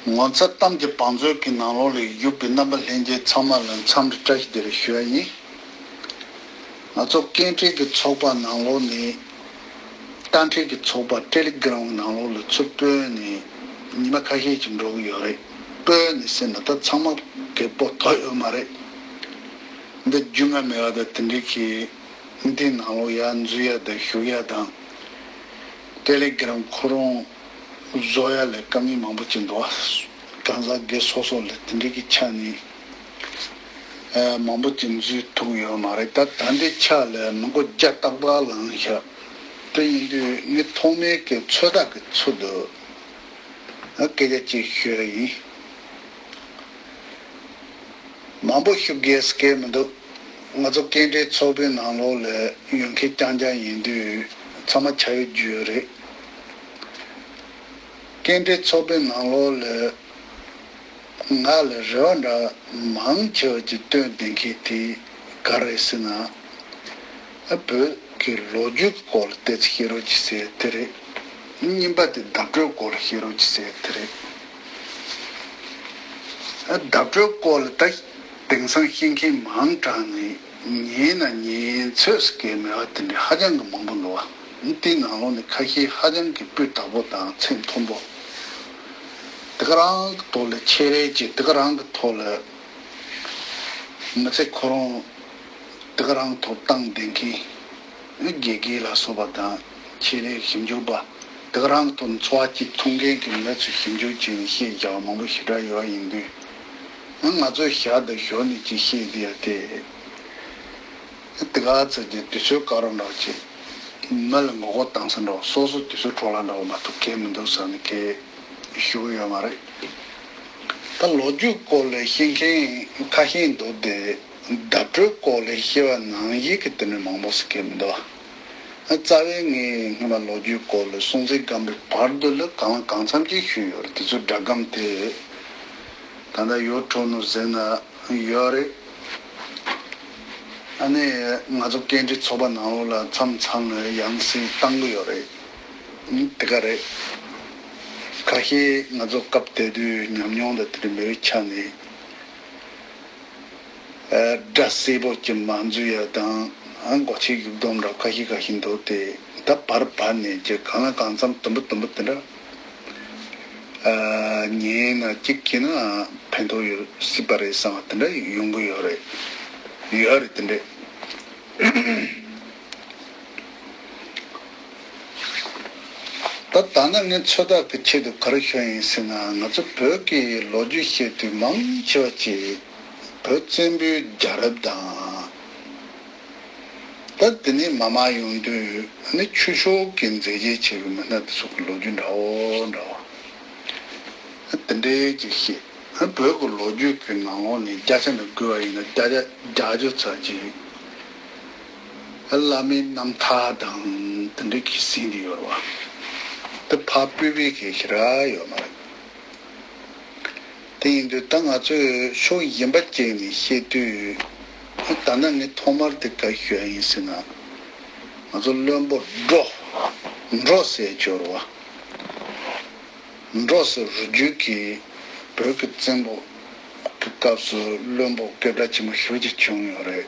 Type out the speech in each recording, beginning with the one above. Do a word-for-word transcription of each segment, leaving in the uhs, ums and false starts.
ངོ་མཚར་གཏམ་གྱི་བང་མཛོད་ཀྱི་ནང་ལོགས་ལ་བཞུགས་པའི་རྣམ་པ་ལྷན་རྒྱས་ཚང་མ་ལ་འཚམས་འདྲི་བཀྲ་ཤིས་བདེ་ལེགས་ཞུ་བ་ཡིན། ང་ཚོ་སྐད་འཕྲིན་གྱི་ཚོགས་པ་ནང་ལོགས་ནས་རྟ་མགྲིན་གྱི་ཚོགས་པ་ཊེ་ལི་གྷི་རམ་ནང་ལོགས་ལ་ཚུར་སྤོས་ནས་ཉི་མ་ཁ་ཤས་ཤིག་འགྲོ་གི་ཡོད་རེད། སྤོས་ནས་ཟེར་ན་ད་ཚང་མ་གི་པོ་ཐོབ་ཡོད་མ་རེད། འདི་རྒྱུས་མངའ་མེད་པ་དང་དེ་འདྲའི་གི་འདི་ནང་ལོགས་ཡར་འཛུལ་ཡ་དང་ཞུགས་ཡ་དང་། ཊེ་ལི་གྷི་རམ་ཁོ་རང་བཟོ་ཡ་ལ་དཀའ་ངལ་མང་པོ་ཅིག་འདུག་ཨ། གང་ཟག་སྒེར་སོ་སོ་ལ་དེ་འདྲའི་གི་ཆ་ནས་ཨ་མང་པོ་ཅིག་འཛུལ་ཐུབ་ཡོད་མ་རེད། ད་ད་ལྟའི་ཆ་ལ་མི་མགོ་བརྒྱ་ཏག་ཏག་ལངས་ཤག་དེ་ཡིན་དུས་ངས་ཐོག་མའི་གི་ཚོད་ལྟ་གི་ཚུལ་དུ་ཨ་སྐད་ཆ་ཅིག་ཤོད་ཡིན། མང་པོ་ཤོད་དགོས་སྐད་མི་འདུག་ང་ཚོ་སྐད་འཕྲིན་ཚོགས་པའི་ནང་ལོགས་ལ་ཡོད་མཁན་རྐྱང་རྐྱང་ཡིན་དུས་ཚང་མ་ཆ་ཡོད་རྒྱུས་ཡོད་རེད། སྐད་འཕྲིན་ཚོགས་པའི་ནང་ལོགས་ལ་ང་ལ་རེ་བ་འདྲ་མང་ཆེ་བ་ཅིག་བཏོན་བསྡད་མཁན་དེ་ག་རེ་ཟེར་ན། ཨ་བོད་ཀྱི་ལོ་རྒྱུས་ཀྱི་སྐོར་ལ་ཏོག་ཙམ་བཤད་རོགས་གྱིས་ཟེར་དེ་རེད། གཉིས་པ་དེ་བརྡ་སྤྲོད་སྐོར་ལ་བཤད་རོགས་གྱིས་ཟེར་དེ་རེད། ཨ་བརྡ་སྤྲོད་སྐོར་ལ་ད་དེང་སང་ཤེས་མཁན་མང་དྲགས་ནས་ཉན་ན་ཉན་ཚོད་སྐད་མེད་པ་དེ་འདྲ་ཧ་ཅང་གི་མང་པོ་འདུག་བ། དེའི་ནང་ལོགས་ནས་ཁ་ཤས་ཧ་ཅང་གི་སྤུས་དག་པོ་དང་ཚད་མཐོན་པོ། དེ་ག་རང་གི་ཐོག་ལ་ཆེད་ལས་ཀྱིས་དེ་ག་རང་གི་ཐོག་ལ་མི་ཚེ་ཁོ་རང་དེ་ག་རང་ཐོག་བཏང་བསྡད་མཁན་དགེ་རྒན་ལ་སོགས་པ་དང་ཆེད་ལས་ཞིབ་འཇུག་པ་དེ་ག་རང་གི་ཐོག་ནས་འཚོ་བ་སྐྱེལ་ཐུབ་མཁན་གྱི་མི་ཚོས་ཞིབ་འཇུག་བྱས་ནས་བཤད་བཞག་པ་མང་པོ་ཞེ་དྲག་ཡོད་པ་ཡིན་དུས། ང་ཚོས་ཞར་དང་ཞོར་ནས་ཅིག་བཤད་བསྡད་ཡ་དེ། དེ་ག་ཚོད་ཀྱི་དུས་ཚོད་བཀག་རོགས་འདྲ་བོ་བྱེད། མི་ལ་མགོ་སྐོར་བཏང་ས་འདྲ་བོ་སོ་སོ་དུས་ཚོད་འཕྲོ་བརླག་འདྲ་བོ་མ་གཏོགས་གལ་མི་འདུག་བསམ་ནས་གལ་ཞུ་གི་ཡོད་མ་རེད། ད་ལོ་རྒྱུས་སྐོར་ལ་ཤེས་མཁན་ཁ་ཤས་འདུག་སྟེ་བརྡ་སྤྲོད་སྐོར་ལ་ཤེས་པ་ནང་བཞིན་གྱི་དེ་འདྲ་མང་པོ་ཟེར་གལ་མི་འདུག་རྩ་བའི་ངས་སྔོན་མ་ལོ་རྒྱུས་སྐོར་ལ་སྲོང་བཙན་སྒམ་པོའི་བར་དུ་ལ་གང་ལ་གང་འཚམ་ཅིག་ཞུས་ཡོད་རེད། དེ་ཚོ་སྒྲ་སྒམ་དེ་ད་ལྟ་ཡོད་འགྲོ་ནོ་ཟེར་ན་ཡོད་རེད། ཨ་ནི་ང་ཚོ་སྐད་འཕྲིན་ཚོགས་པ་ནང་ལོགས་ལ་མཚམས་མཚམས་ལ་ཡང་སེ་བཏང་གི་ཡོད་རེད། ཨུམ། དེ་ག་རེད། ཁ་ཤས་ང་ཚོ་སྐབས་དེ་དུས་ཉམས་མྱོང་དང་དེ་འདྲ་མེད་པའི་ཆ་ནས། ཨ། སྒྲ་གསལ་པོ་ཅིག་མ་འཛུལ་ཡ་དང་། ཨ། མགོ་ཆེ་གཡུག་སྡོམ་འདྲ་ཁ་ཤས་ཁ་ཤས་འདུག་སྟེ། ད་བར་བར་ནས་ཅིག་གང་ལ་གང་འཚམ་དུམ་བུ་དུམ་བུ་དེ་འདྲ། ཨ། ཉན་ན་གཅིག་གིས་ན་ཕན་ཐོགས་ཡོད་སྲིད་པ་རེད་བསམ་པ་དེ་འདྲ་ཡོང་གི་ཡོད་རེད། ཡོད་རེད་དེ་འདྲ། ད་ད་ནི་ངས་ཚོད་ལྟ་གི་ཆེད་དུ་ག་རེ་ཞུ་ཡིན་ཟེར་ན། ང་ཚོ་བོད་ཀྱི་ལོ་རྒྱུས་བཤད་དུས་མང་ཆེ་བ་ཅིག་བོད་བཙན་པོའི་རྒྱལ་རབས་དང་། ད་དེ་ནས་མར་མར་ཡོང་དུས་ནི་ཆོས་ཕྱོགས་ཀྱི་མཛད་རྗེས་ཆེ་བའི་མི་སྣ་དེ་ཚོ་གི་ལོ་རྒྱུས་འདྲ་བོ་འདྲ་བོ་དེ་འདྲའི་ཅིག་བཤད། བོད་ཀྱི་ལོ་རྒྱུས་ཀྱི་ནང་ལོགས་ནས་བརྒྱ་ཆ་ནས་བགོས་པ་ཡིན་ན་བརྒྱ་ཆ་བརྒྱད་ཅུ་ཙམ་ཅིག་བླ་མའི་རྣམ་ཐར་དང་དེ་འདྲའི་གི་ཟིན་གྱི་ཡོད་རེད་བ། དེ་ཕར་སྤོས་པའི་གི་ཞེ་དྲག་ཡོད་མ་རེད། དེ་ཡིན་དུས་ད་ང་ཚོས་ཕྱོགས་གཞན་པ་ཅིག་ནས་བཤད་དུས། ད་ནི་ངས་ཐོག་མར་དེ་ག་ཞུ་ཡ་ཡིན་ཟེར་ན། ང་ཚོ་བློན་པོ་འབྲོ། འབྲོ་ཟེར་ཡ་ཅིག་ཡོད་རེད་བ། འབྲོ་ཟེར་རུ་རྒྱུད་ཀྱི་བོད་ཀྱི་བཙན་པོ་གི་སྐབས་སུ་བློན་པོ་སྐད་གྲགས་ཆེན་པོ་ཞེ་པོ་ཅིག་བྱུང་ཡོད་རེད།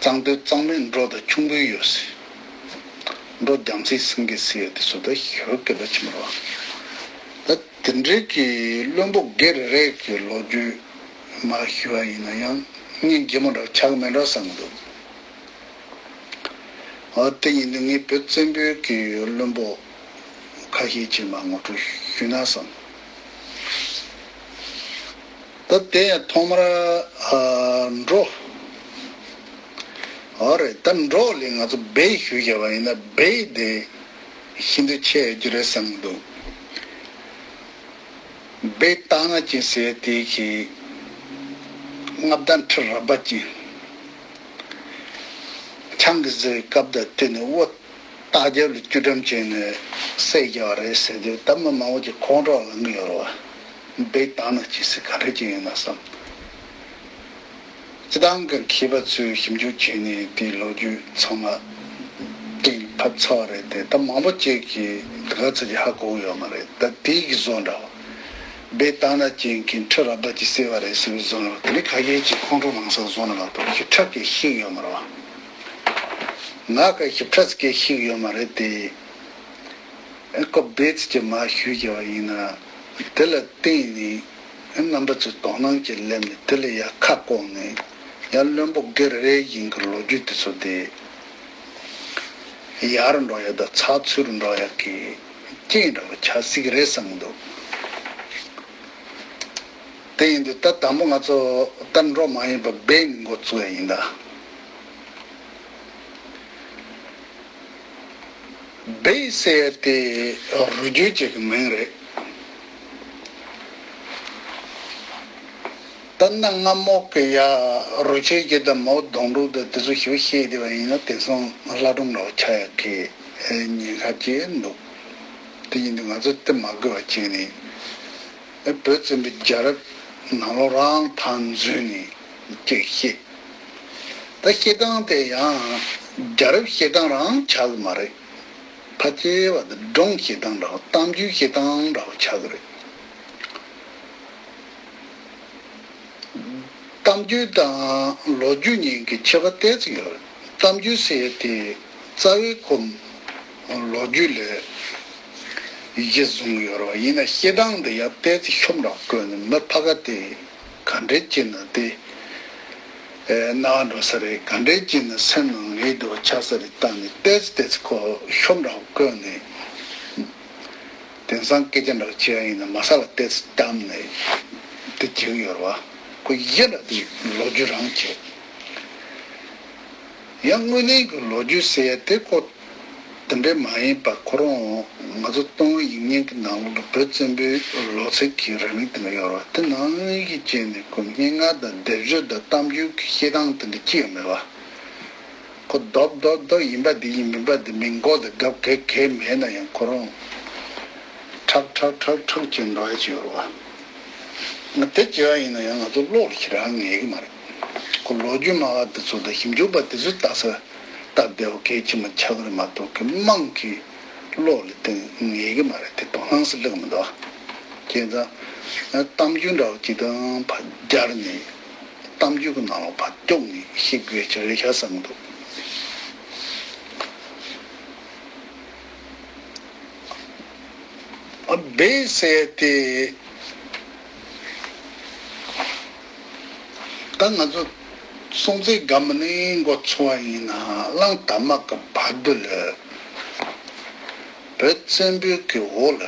གཙང་སྟོད་གཙང་མའི་འབྲོ་དང་ཁྱུང་པོའི་ཡོད་ཟེར། འབྲོ་རྒྱལ་མཚན་སེང་གེ་ཟེར་ཡ་དེ་ཚོ་ད་ཞེ་པོ་སྐད་གྲགས་ཆེན་པོ་རེད་བ། ད་དེ་འདྲའི་གི་བློན་པོ་སྒེར་རེ་རེ་གི་ལོ་རྒྱུས་མར་ཞུ་བ་ཡིན་ན་ཡང་སྙིང་རྗེ་མོ་འདྲ་ཆགས་མེད་འགྲོ་བསམ་གི་འདུག་འོ། དེ་ཡིན་དུས་ངས་བོད་བཙན་པོའི་གི་བློན་པོ་ཁ་ཤས་ཅིག་མར་ངོ་སྤྲོད་ཞུས་ན་བསམ། ད་དེ་ཡང་ཐོག་མར་ཨ། འབྲོ། འོ་རེད། ད་འབྲོ་ལས་ང་ཚོ་སྦས་ཞུས་བཞག་པ་ཡིན་ན་སྦས་དེ་ཤིན་ཏུ་ཆེ་རྒྱུ་རེད་བསམ་གི་འདུག་སྦས་སྟག་སྣ་ཅན་ཟེར་དེ་གི་མངའ་བདག་ཁྲི་རལ་པ་ཅན། ཆང་གིས་བཟི་བའི་སྐབས་དང་བསྟུན་ནས་དབུ་སྟག་རྒྱབ་ལ་སྐྱུར་བཀྲམ་བྱས་ནས་བསད་བཞག་པ་རེད་ཟེར་དུས་ད་མི་མང་པོ་ཅིག་ཁོང་ཁྲོ་ལངས་གི་ཡོད་རེད་བ། སྦས་སྟག་སྣ་ཅན་ཟེར་ག་འདྲ་ཅིག་ཡིན་ན་བསམ། སྤྱིར་བཏང་གི་མཁས་པ་ཚོས་ཞིབ་འཇུག་བྱས་ནས་དེའི་ལོ་རྒྱུས་ཚང་མ་གཏིང་ཕབ་ཚར་བ་རེད་དེ། ད་མང་པོ་ཅིག་གིས་དེ་ག་ཚོད་ཀྱིས་ཧ་གོ་གི་ཡོད་མ་རེད། ད་དེའི་གི་བཟོ་འདྲ་བ། སྦས་ལྟ་ན་ཅན་གྱི་ཁྲི་རལ་པ་ཅིག་གསོལ་བ་རེད་ཟེར་བའི་བཟོ་འདྲ་བ་དེ་ནི་ཁ་ཤས་ཀྱིས་ཁོང་ཁྲོ་ལངས་ས་བཟོ་འདྲ་མ་གཏོགས་ཞིབ་ཕྲ་གི་ཤེས་ཡོད་མ་རེད་བ། ང་ག་ཞིབ་ཕྲ་གི་ཤེས་ཡོད་མ་རེད་དེ། ཨེ་ཁོ་སྦས་ཚིག་ཅིག་མར་ཞུས་བྱས་པ་ཡིན་ན། དེ་ལ་བརྟེན་ནས་རྣམ་པ་ཚོས་དོ་སྣང་ཅིག་སླེབས་ནས་དེ་ལ་ཡར་ཁ་བསྐོར་ནས་ཡར་བློན་པོ་སྒེར་རེ་བཞིན་གྱི་ལོ་རྒྱུས་དེ་ཚོ་དེ་ཡར་འགྲོ་ཡ་དང་ཚགས་ཚུད་རུ་འགྲོ་ཡ་གི་རྐྱེན་འདྲ་བོ་ཆགས་སྲིད་ཀྱི་རེད་བསམ་གྱི་འདུག་དེ་ཡིན་དུས་ད་དང་པོ་ང་ཚོ་ད་འགྲོ་མ་ཡིན་པ་སྦས་ནས་འགོ་བཙུགས་ཡ་ཡིན་ད། སྦས་ཟེར་ཡ་དེ་རུས་རྒྱུད་ཅིག་གི་མིང་རེད། ད་གནའ་སྔ་མོ་གི་ཡ་རུས་ཆེན་གྱི་ད་མའོ་སྡོང་འབྲུ་ད་དེ་ཚོ་ཞིབ་བཤད་བསྡད་པ་ཡིན་ན་དེང་སང་ལྷ་སྒྲུང་འདྲ་བོ་ཆགས་ཡ་གི་ཉེན་ཁ་ཅིག་འདུག་དེ་ཡིན་དུས་ང་ཚོ་དེ་མ་དགོས་པ་བྱས་ནས། ཨེ་བོད་བཙན་པོའི་རྒྱལ་རབས་ནང་ལོགས་རང་ཕར་འཛུལ་ནས་ཅིག་བཤད། ད་བཤད་སྟངས་དེ་ཡང་རྒྱལ་རབས་བཤད་སྟངས་རང་ཆགས་ཀྱི་མ་རེད། ཕལ་ཆེ་བ་དེ་སྒྲུང་བཤད་སྟངས་འདྲ་བོ་གཏམ་རྒྱུད་བཤད་སྟངས་འདྲ་བོ་ཆགས་ཀྱི་རེད། གཏམ་རྒྱུད་དང་ལོ་རྒྱུས་གཉིས་ཀྱི་ཁྱད་པར་ཏོག་ཙམ་ཡོད་རེད། གཏམ་རྒྱུད་ཟེར་ཡ་དེ་རྩ་བའི་ཁོ་ལོ་རྒྱུས་ལས་གཞི་བཟུང་ཡོད་རེད་བ། ཡིན་ན་བཤད་སྟངས་འདི་ཡང་ཏོག་ཙམ་ཤོབ་འདྲ་བོ་བཀོད་ནས་མི་ཕ་ག་དེ་ག་འདྲས་བྱས་ན་དེ་ཨེ་ན་བ་འགྲོ་ས་རེད། ག་འདྲས་བྱས་ན་སེམས་ནང་ངེས་འདུག་ཆགས་ས་རེད་བཏང་ནས་ཏོག་ཙམ་ཏོག་ཙམ་ཁོ་ཤོབ་འདྲ་བོ་བཀོད་ནས། དེང་སང་སྐད་ཆ་འདྲ་བོ་བྱས་ཡ་ཡིན་ན་མ་ས་ལ་ཏོག་ཙམ་བསྡམས་ནས་དེ་བྱེད་ཀྱི་ཡོད་རེད་བ། ཁོ་གཞི་ལ་དེ་ལོ་རྒྱུས་རང་བྱེད། ཡང་དངོས་གནས་ཀྱི་ལོ་རྒྱུས་ཟེར་ཡ་དེ་ཁོ་དེ་འདྲས་མ་ཡིན་པ་ཁོ་རང་ང་ཚོ་སྟོང་ཡིག་རྙིང་གི་ནང་ལོགས་ལ་བོད་བཙན་པོའི་ལོ་ཚིགས་ཀྱི་རིང་ལུགས་དེ་འདྲ་ཡོད་རེད་བ། དེ་ནང་གི་བྱས་ནས་ཁོ་སྙན་ངག་དང་སྡེབ་སྦྱོར་དང་གཏམ་རྒྱུད་ཀྱི་བཤད་སྟངས་དེ་འདྲ་ཅི་ཡང་མེད་བ། ཁོ་རྡོབ་རྡོབ་རྡོབ་ཡིན་པ་འདི་ཡིན་མིན་པ་འདི་མིན་མགོ་དང་རྒྱབ་གས་གས་མེད་ན་ཡང་ཁོ་རང་ཁྲག་ཁྲག་ཁྲག་ཁྲག་བྱས་འགྲོ་ཡ་ཅིག་ཡོད་རེད་བ། ང་དེ་བྱས་པ་ཡིན་ན་ཡང་ང་ཚོ་བློ་ལ་ཞེ་དྲག་ངེས་ཀྱི་མ་རེད། ཁོ་ལོ་རྒྱུས་སྨྲ་བ་དེ་ཚོ་དང་ཞིབ་འཇུག་པ་དེ་ཚོས་ལྟ་ས་སྟབས་བདེ་བོ་གལ་ཆེན་པོ་ཆགས་ཀྱི་རེད་མ་གཏོགས་ཁོ་དམངས་ཀྱི་བློ་ལ་དེ་ངེས་ཀྱི་མ་རེད། དེ་དོ་སྣང་སུ་སླེབས་མི་འདུག་བ། བྱས་ཙང་གཏམ་རྒྱུད་འདྲ་བོ་ཅིག་དང་ཕར་སྦྱར་ནས། གཏམ་རྒྱུད་ཀྱི་ནང་ལ་ཕར་བཅུག་ནས་བཤད་དགོས་ཀྱི་རེད་ཤག་བསམ་གྱི་འདུག་ཨ་སྦས་ཟེར་ཏེ། ད་ང་ཚོ་སྲོང་བཙན་སྒམ་པོ་ནས་འགོ་ཚུགས་པ་ཡིན་ན་གླང་དར་མ་གི་བར་དུ་ལ་བོད་བཙན་པོའི་གི་འོག་ལ།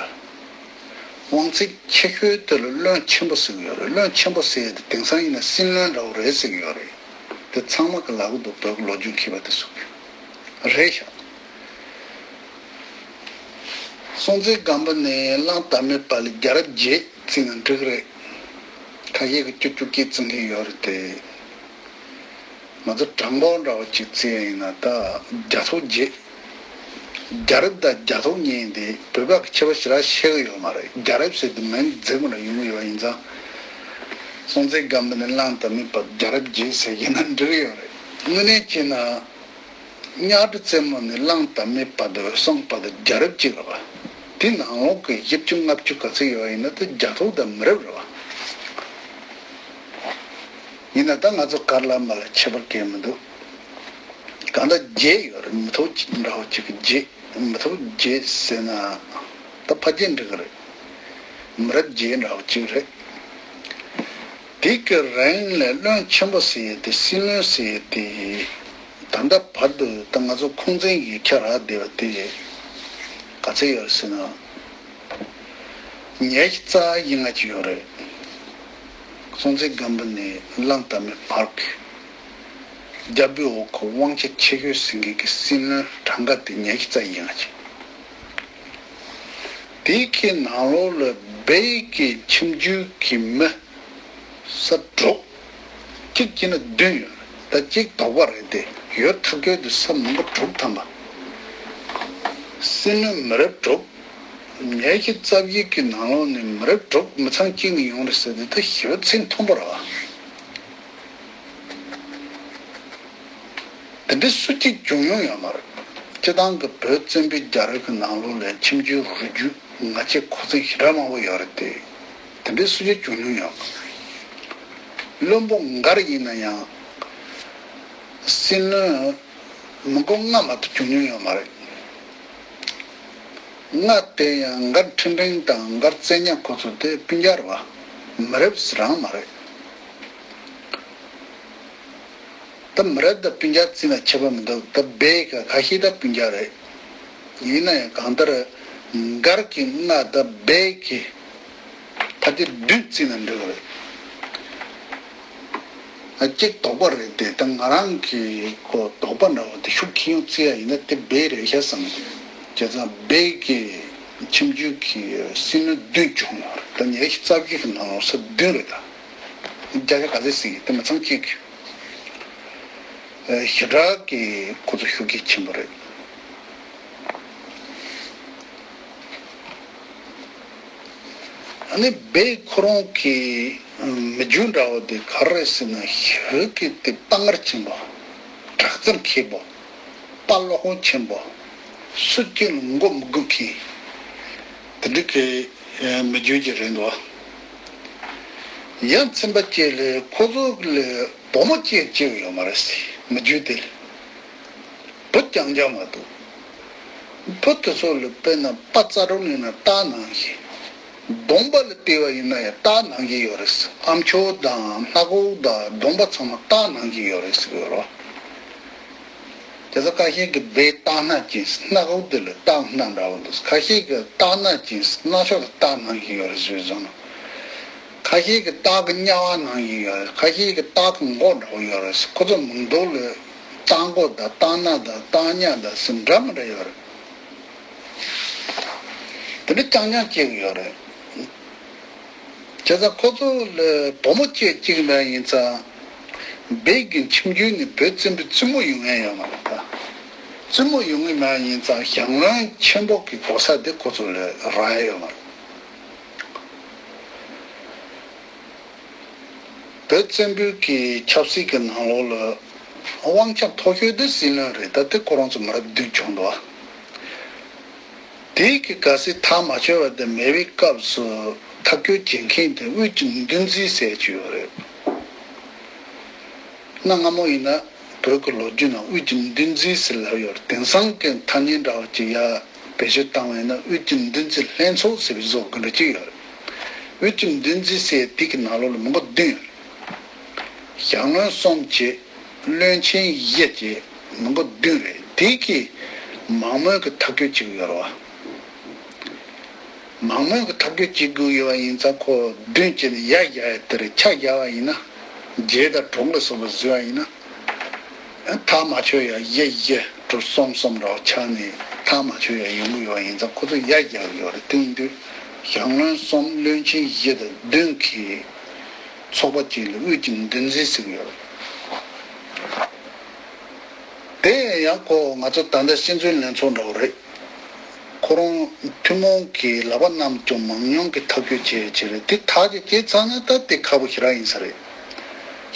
དབང་ཚད་ཆེ་ཤོས་དེ་ལ་བློན་ཆེན་པོ་ཟེར་གྱི་ཡོད་རེད། བློན་ཆེན་པོ་ཟེར་ཡ་དེ་དེང་སང་ཡིན་ན་སྲིད་བློན་འདྲ་བོ་རེད་ཟེར་གྱི་ཡོད་རེད། དེ་ཚང་མ་གི་ལབ་ཀྱི་འདུག་བོད་ཀྱི་ལོ་རྒྱུས་མཁས་པ་དེ་ཚོ་གི་རེད་ཤག་སྲོང་བཙན་སྒམ་པོ་ནས་གླང་དར་མའི་བར་ལ་རྒྱལ་རབས་བརྒྱད་བརྩིས་ན་འགྲིག་གི་རེད། ཁ་ཤས་ཀྱིས་བཅུ་བཅུ་གཅིག་བརྩི་མཁན་ཡོད་རེད་དེ། ང་ཚོ་དྲང་པོ་འདྲ་བོ་ཅིག་བརྩི་ཡ་ཡིན་ན་ད་རྒྱལ་ཚོགས་བརྒྱད། རྒྱལ་རབས་དང་རྒྱལ་ཚོགས་གཉིས་འདི་བོད་པ་གི་ཁྱད་པར་ཞེ་དྲག་ཤེས་ཀྱི་ཡོད་མ་རེད། རྒྱལ་རབས་ཟེར་དུས་མིང་འཛིན་དགོས་ན་ཡོང་གི་ཡོད། ཡིན་ཙང་། སྲོང་བཙན་སྒམ་པོ་ནས་གླང་དར་མའི་བར་རྒྱལ་རབས་བརྒྱད་ཟེར་གྱི་ན་འགྲིག་གི་ཡོད་རེད། དངོས་གནས་བྱས་ན། གཉའ་ཁྲི་བཙན་པོ་ནས་གླང་དར་མའི་བར་དུ་འོད་སྲུང་བར་དུ་རྒྱལ་རབས་གཅིག་རེད་བ། དེ་ནང་ལོགས་ཀྱི་བཞི་བཅུ་ལྔ་བཅུ་ག་ཚོད་ཡོད་ཡིན་ན་དེ་རྒྱལ་ཚོགས་དང་མི་རབས་རེད་བ། ཡིན་ན་ད་ང་ཚོ་ག་རེ་ལབ་མ་ལབ་ཁྱད་པར་གང་ཡང་མི་འདུག་གང་ལྟར་བརྒྱད་ཡོད་རེད། མི་ཐོག་གཅིག་འདྲ་བོ་གཅིག་གི་བརྒྱད། མི་ཐོག་བརྒྱད་ཟེར་ན་ད་ཕལ་ཆེར་འགྲིག་གི་རེད། མི་རབས་བརྒྱད་འདྲ་བོ་གཅིག་རེད། དེ་གི་རིང་ལ་བློན་ཆེན་པོ་ཟེར་ཡས་དེ་སྲིད་བློན་ཟེར་ཡས་དེ་ད་ལྟ་བར་དུ་ད་ང་ཚོ་ཁུངས་བཙན་གྱི་ཁྱབ་རག་བསྡད་པ་དེ་ག་ཚོད་ཡོད་རེད་ཟེར་ན། ཉི་ཤུ་རྩ་བཞི་ལྔ་ཅིག་ཡོད་རེད། སྲོང་བཙན་སྒམ་པོ་ནས་གླང་དར་མའི་བར་གྱི་རྒྱལ་པོའི་འོག་གི་དབང་ཆ་ཆེ་ཤོས་ཟིན་མཁན་གྱི་སྲིད་བློན་གྲངས་ཀ་དེ་ཉི་ཤུ་རྩ་བཞི་ལྔ་ཅིག་དེ་གི་ནང་ལོགས་ལ་སྦས་ཀྱི་ཁྱིམ་རྒྱུད་ཀྱི་མི་ས་དྲུག་གཅིག་བྱས་ན་བདུན་ཡོད། ད་གཅིག་དོགས་པ་རེད་དེ། ཡོད་ཐག་ཆོད་དུ་ས་མང་པོ་དྲུག་ཐམ་པ། སྲིད་བློན་མི་རབས་དྲུག་ཉི་ཤུ་རྩ་བཞི་གི་ནང་ལོགས་ནས་མི་རབས་དྲུག་མི་ཚང་གཅིག་ནས་ཡོང་རེད་ཟེར་དུས་ད་ཞེ་པོ་ཚད་མཐོན་པོ་རེད་བ། དེ་འདྲ་སུ་གཅིག་བྱུང་མྱོང་ཡོད་མ་རེད། སྤྱིར་བཏང་གི་བོད་བཙན་པོའི་རྒྱལ་རབས་ཀྱི་ནང་ལོགས་ལ་ཁྱིམ་རྒྱུད་རུས་རྒྱུད་ང་ཆེ་ཁོ་ཚང་ཞེ་དྲག་མང་པོ་ཡོད་རེད་དེ། དེ་འདྲའི་སྲིད་ཇུས་བྱུང་མྱོང་ཡོད་མ་རེད། བློན་པོ་མགར་ཡིན་ན་ཡང་སྲིད་བློན་མི་མགོ་ལྔ་མ་གཏོགས་བྱུང་མྱོང་ཡོད་མ་རེད། ལྔ་དེ་ཡང་མགར་ཁྲི་འབྲིང་དང་མགར་བཙན་སྙ་ཁོ་ཚོ་དེ་སྤུན་ཀྱག་རེད་བ། མི་རབས་རང་མ་རེད། ད་མི་རབས་དང་སྤུན་ཀྱག་བརྩིས་ན་ཁྱད་པར་མི་འདུག་ད་སྦས་ཀྱི་ཁ་ཤས་ད་སྤུན་ཀྱག་རེད། ཡིན་ན་ཡང་གང་ལྟར་མགར་གྱི་ལྔ་ད་སྦས་ཀྱི་ད་དེ་བདུན་བརྩིས་ན་འགྲིག་གི་རེད། ཨ་གཅིག་དོགས་པ་རེད་དེ། ད་ང་རང་གི་ཁོ་དོགས་པ་འདྲ་བོ་དེ་ཤུགས་ཁྱེར་ཡོང་བརྩི་ཡ་ཡིན་ན་དེ་སྦས་རེད་ཤག་བསམ་གི། བྱས་ཙང་སྦས་ཀྱི་ཁྱིམ་རྒྱུད་ཀྱི་སྲིད་བློན་བདུན་བྱུང་བ་རེད། ད་ཉི་ཤུ་རྩ་བརྒྱད་ཀྱི་ནང་ལོགས་སུ་བདུན་རེད་ད། བརྒྱ་ཆ་ག་ཚོད་ཟིན་ཡིན་དེ་མི་ཚང་གཅིག་གི། ཨ་ཞེ་དྲག་གི་ཁོ་ཚོ་ཤུགས་རྐྱེན་ཆེན་པོ་རེད། ཨ་ནི་སྦས་ཁོ་རང་གི་མི་རྒྱུད་འདྲ་བོ་དེ་ག་རེ་ཟེར་ན་ཞེ་གི་དེ་དཔའ་ངར་ཆེན་པོ། དྲག་རྩལ་མཁས་པོ། དཔའ་བློ་ཁོག་ཆེན་པོ། སུ་གཅིག་ལ་མགོ་མི་སྒུར་མཁན། དེ་འདྲ་གི་མི་རྒྱུད་ཅིག་རེད་འདུག་ཡ་མཚན་པ་གཅིག་ལ་ཁོ་ཚོ་ལ་བུ་མོ་གཅིག་གཅིག་ཡོད་མ་རེད་ཟེར། མི་རྒྱུད་དེ་ལ་བུ་རྐྱང་རྐྱང་མ་གཏོགས། བུ་དེ་ཚོ་ལ་དཔེར་ན་པ་ཙ་རུ་ལིན་ན་སྟག་ནང་བཞིན། གདོང་པ་ལ་བལྟས་པ་ཡིན་ན་ཡང་སྟག་ནང་བཞིན་ཡོད་རེད་ཟེར། ཨ་མཆོག་དང་སྣ་ཁུག་དང་གདོང་པ་ཚང་མ་སྟག་ནང་བཞིན་ཡོད་རེད་ཟེར་གི་ཡོད་རེད། དེ་ཚོ་ཁ་ཤས་ཀྱིས་སྦས་སྟག་སྣ་ཅན་ཟེར། སྣ་ཁུག་དེ་ལ་སྟག་སྣ་འདྲ་བོ་འདུག་ཁ་ཤས་ཀྱིས་སྟག་སྣ་ཅན་ཟེར། སྣ་ཆོག་ལ་སྟག་ནང་བཞིན་ཡོད་རེད་ཟེར་བཟོ་ན། ཁ་ཤས་ཀྱིས་སྟག་གི་གཉའ་བ་ནང་བཞིན་ཡོད་རེད། ཁ་ཤས་ཀྱིས་སྟག་གི་མགོ་འདྲ་བོ་ཡོད་རེད་ཟེར། ཁོ་ཚོ་མིང་འདོགས་ལ་སྟག་མགོ་དང་སྟག་སྣ་དང་སྟག་གཉའ་དང་ཟེར་འདྲ་མི་འདྲ་ཡོད་རེད། དེ་འདྲ་རྐྱང་རྐྱང་སྐྱེ་གི་ཡོད་རེད། བྱས་ཙང་ཁོ་ཚོ་ལ་བུ་མོ་སྐྱེས་གཅིག་མེད་ཡིན་ཙང་། སྦས་ཀྱི་ཁྱིམ་རྒྱུད་ནས་བུ་བཙན་པོའི་བཙུན་མོ་ཡོང་ཡ་ཡོད་མ་རེད་ད། བཙུན་མོ་ཡོང་གི་མེད་ཡིན་ཙང་ཞང་བློན་ཆེན་པོ་གི་གོ་ས་དེ་ཁོ་ཚོ་ལ་རག་ཡ་ཡོད་མ་རེད། བོད་བཙན་པོའི་གི་ཆབ་སྲིད་ཀྱི་ནང་ལོགས་ལ་དབང་ཆ་མཐོ་ཤོས་དེ་སྲིད་བློན་རེད། ད་དེ་ཁོ་རང་ཚོ་མི་རབས་བདུན་བྱུང་འདུག་བ། དེའི་གི་གལ་སྲིད་ཐག་མ་ཆོད་པ་དེ་མེད་པའི་སྐབས་སུ་ཐག་གཅོད་བྱེད་མཁན་དེ་དབུས་ཀྱི་འདུ་འཛི་ཟེར་གྱི་ཡོད་རེད། གནའ་སྔ་མོ་ཡིན་ན་བོད་ཀྱི་ལོ་རྒྱུས་ནང་དབུས་ཀྱི་འདུ་འཛི་ཟེར་ལབ་ཡོད་རེད། དེང་སང་གི་ཐ་སྙད་འདྲ་བ་ཅིག་ཡར་བེད་སྤྱོད་བཏང་བ་ཡིན་ན་དབུས་ཀྱི་འདུ་འཛི་ལྷན་ཚོགས་ཟེར་བའི་བཟོ་དགོས་འདྲ་ཅིག་ཡོད་རེད། དབུས་ཀྱི་འདུ་འཛི་ཟེར་དེ་གི་ནང་ལོགས་ལ་མི་མགོ་བདུན་ཡོད་རེད། ཞང་བློན་གསུམ་བྱས། བློན་ཆེན་བཞི་བྱས། མི་མགོ་བདུན་རེད། དེ་གི་མང་མོས་ཀྱི་ཐག་གཅོད་བྱེད་ཀྱི་ཡོད་རེད་བ། མང་མོས་ཀྱི་ཐག་གཅོད་བྱེད་དགོས་ཡོད་པ་ཡིན་ཙང་ཁོ་བདུན་བྱས་ནས་ཡར་བཞག་ཡ་དེ་རེད། ཆ་བཞག་པ་ཡིན་ན། བརྒྱད་དང་དྲུག་ལ་སོགས་པ་བཟོས་པ་ཡིན་ན། ཐག་མ་ཆོད་ཡ་བཞི་བཞི་དྲུག་གསུམ་གསུམ་འདྲ་བོ་ཆགས་ནས་ཐག་མ་ཆོད་ཡ་ཡོང་གི་ཡོད་པ་ཡིན་ཙང་ཁོ་ཚོ་ཡར་བཞག་གི་ཡོད་རེད། དེ་ཡིན་དུས་ཞང་བློན་གསུམ་བློན་ཆེན་བཞི་དང་བདུན་གྱི་ཚོགས་པ་གཅིག་ལ་དབུས་ཀྱི་འདུ་འཛི་ཟེར་གྱི་ཡོད་རེད། དེ་ཡང་ཁོ་ང་ཚོ་ད་ལྟ་སྤྱི་འཐུས་ལྷན་ཚོགས་འདྲ་བོ་རེད། ཁོ་རང་ཐུན་མོང་གི་ལག་པ་བསྣམས་ཀྱང་མང་ཉུང་གི་ཐག་གཅོད་བྱེད་ཡ་ཅིག་རེད། དེ་ཐག་ཅིག་བཅད་ཚར་ན་ད་དེ་ཁག་པོ་ཞེ་དྲག་ཡིན་ས་རེད།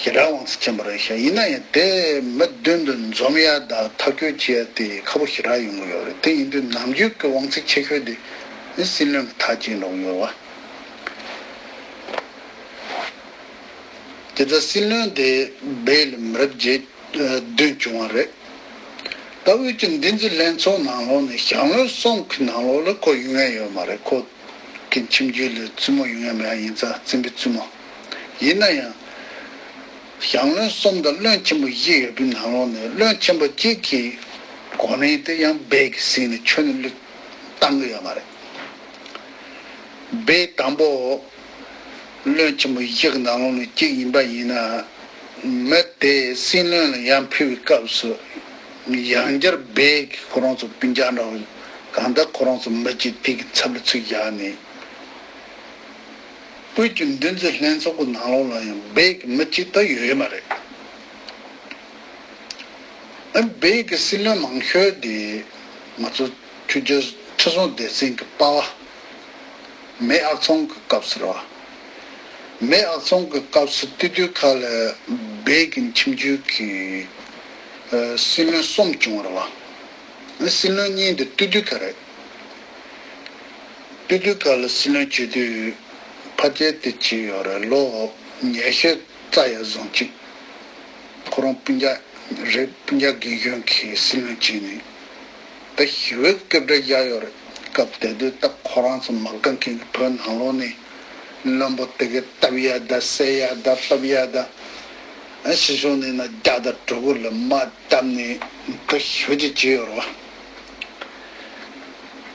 ཞེ་དྲག་དབང་ཚད་ཆེན་པོ་རེད་ཤག་ཡིན་ན་ཡང་དེ་མི་བདུན་དུ་འཛོམས་ཡ་དང་ཐག་གཅོད་བྱེད་ཡ་དེ་ཁག་པོ་ཞེ་དྲག་ཡོང་གི་ཡོད་རེད། དེ་ཡིན་དུས་ནམ་རྒྱུན་གྱི་དབང་ཚད་ཆེ་ཤོས་དེ་ནི་སྲིད་བློན་གྱི་ཐག་བཅད་འགྲོ་གི་ཡོད་བ། དེ་ལྟར་སྲིད་བློན་དེ་སྦས་ལ་མི་རབས་བརྒྱད་བདུན་བྱུང་བ་རེད། ད་དབུས་ཀྱི་འདུ་འཛི་ལྷན་ཚོགས་ནང་ལོགས་ནས་ཞང་བློན་གསུམ་གྱི་ནང་ལོགས་ལ་ཁོ་ཡོང་ཡ་ཡོད་མ་རེད། ཁོ་གི་ཁྱིམ་རྒྱུད་ལ་བཙུན་མོ་ཡོང་ཡ་མེད་ཡ་ཡིན་ཙང་བཙན་པོའི་བཙུན་མོ། ཡིན་ན་ཡང་ཞང་བློན་གསུམ་དང་བློན་ཆེན་པོ་བཞི་ཡོད་པའི་ནང་ལོགས་ནས་བློན་ཆེན་པོ་གཅིག་གི་གོ་གནས་དེ་ཡང་སྦས་ཀྱིས་ཟིན་ནས་ཁྱོན་ནས་བློས་བཏང་གི་ཡོད་མ་རེད། སྦས་དང་པོ། བློན་ཆེན་པོ་བཞི་གི་ནང་ལོགས་ནས་གཅིག་ཡིན་པ་ཡིན་ན། མི་དེ་སྲིད་བློན་ལ་ཡར་འཕུལ་བའི་སྐབས་སུ། ཡང་བསྐྱར་སྦས་ཀྱིས་ཁོ་རང་ཚོ་སྤུན་ཀྱག་འདྲ་བོ། གང་ལྟར་ཁོ་རང་ཚོ་མི་གཅིག་དེ་གི་ཚབ་ལ་ཚུར་བཞག་ནས། དབུས་ཀྱི་འདུ་འཛི་ལྷན་ཚོགས་ཀྱི་ནང་ལོགས་ལ་ཡང་སྦས་ཀྱི་མི་གཅིག་ད་ཡོད་ཡོད་མ་རེད། ཨ་སྦས་ཀྱི་སྲིད་བློན་མང་ཤོས་དེ་ང་ཚོ་ཆོས་རྒྱལ་ཁྲི་སྲོང་ལྡེ་བཙན་གྱི་པ་ཕ། མེས་ཨག་ཚོམ་གྱི་སྐབས་སུ་རེད་བ། མེས་ཨག་ཚོམ་གྱི་སྐབས་སུ་དེ་དུས་ཁ་ལ་སྦས་ཀྱི་ཁྱིམ་རྒྱུད་ཀྱི་ཨ་སྲིད་བློན་གསུམ་བྱུང་བ་རེད་བ། ཨ་སྲིད་བློན་གཉིས་དེ་དེ་དུས་ཁ་རེད། དེ་དུས་ཁ་ལ་སྲིད་བློན་བྱེད་དུས། དཀའ་སྤྱད་དེ་བྱས་ཡོད་རེད། ལོ་ཉི་ཤུ་རྩ་ཡར་སོང་ཅིག་ཁོ་རང་སྤུན་ཀྱག་རེད། སྤུན་ཀྱག་རྒན་གཞོན་གྱིས་སྲིད་བློན་བྱས་ནས། ད་ཞི་བའི་སྐད་སྒྲ་བརྒྱབ་ཡོད་རེད། སྐབས་དེ་དུས་ད་ཁོ་རང་ཚོ་མ་དགའ་མཁན་གྱི་བོད་ནང་ལོགས་ནས་བློན་པོ་དེ་གས་བཏབ་ཡ་ད་བསད་ཡ་ད་བཏབ་ཡ་ད། ཨ་ཕྱི་ཕྱོགས་ནས་ན་རྒྱ་དང་གྲུ་གུ་ལ་དམག་བཏབ་ནས་ད་ཞི་བ་ཅིག་བྱས་ཡོད་རེད་བ།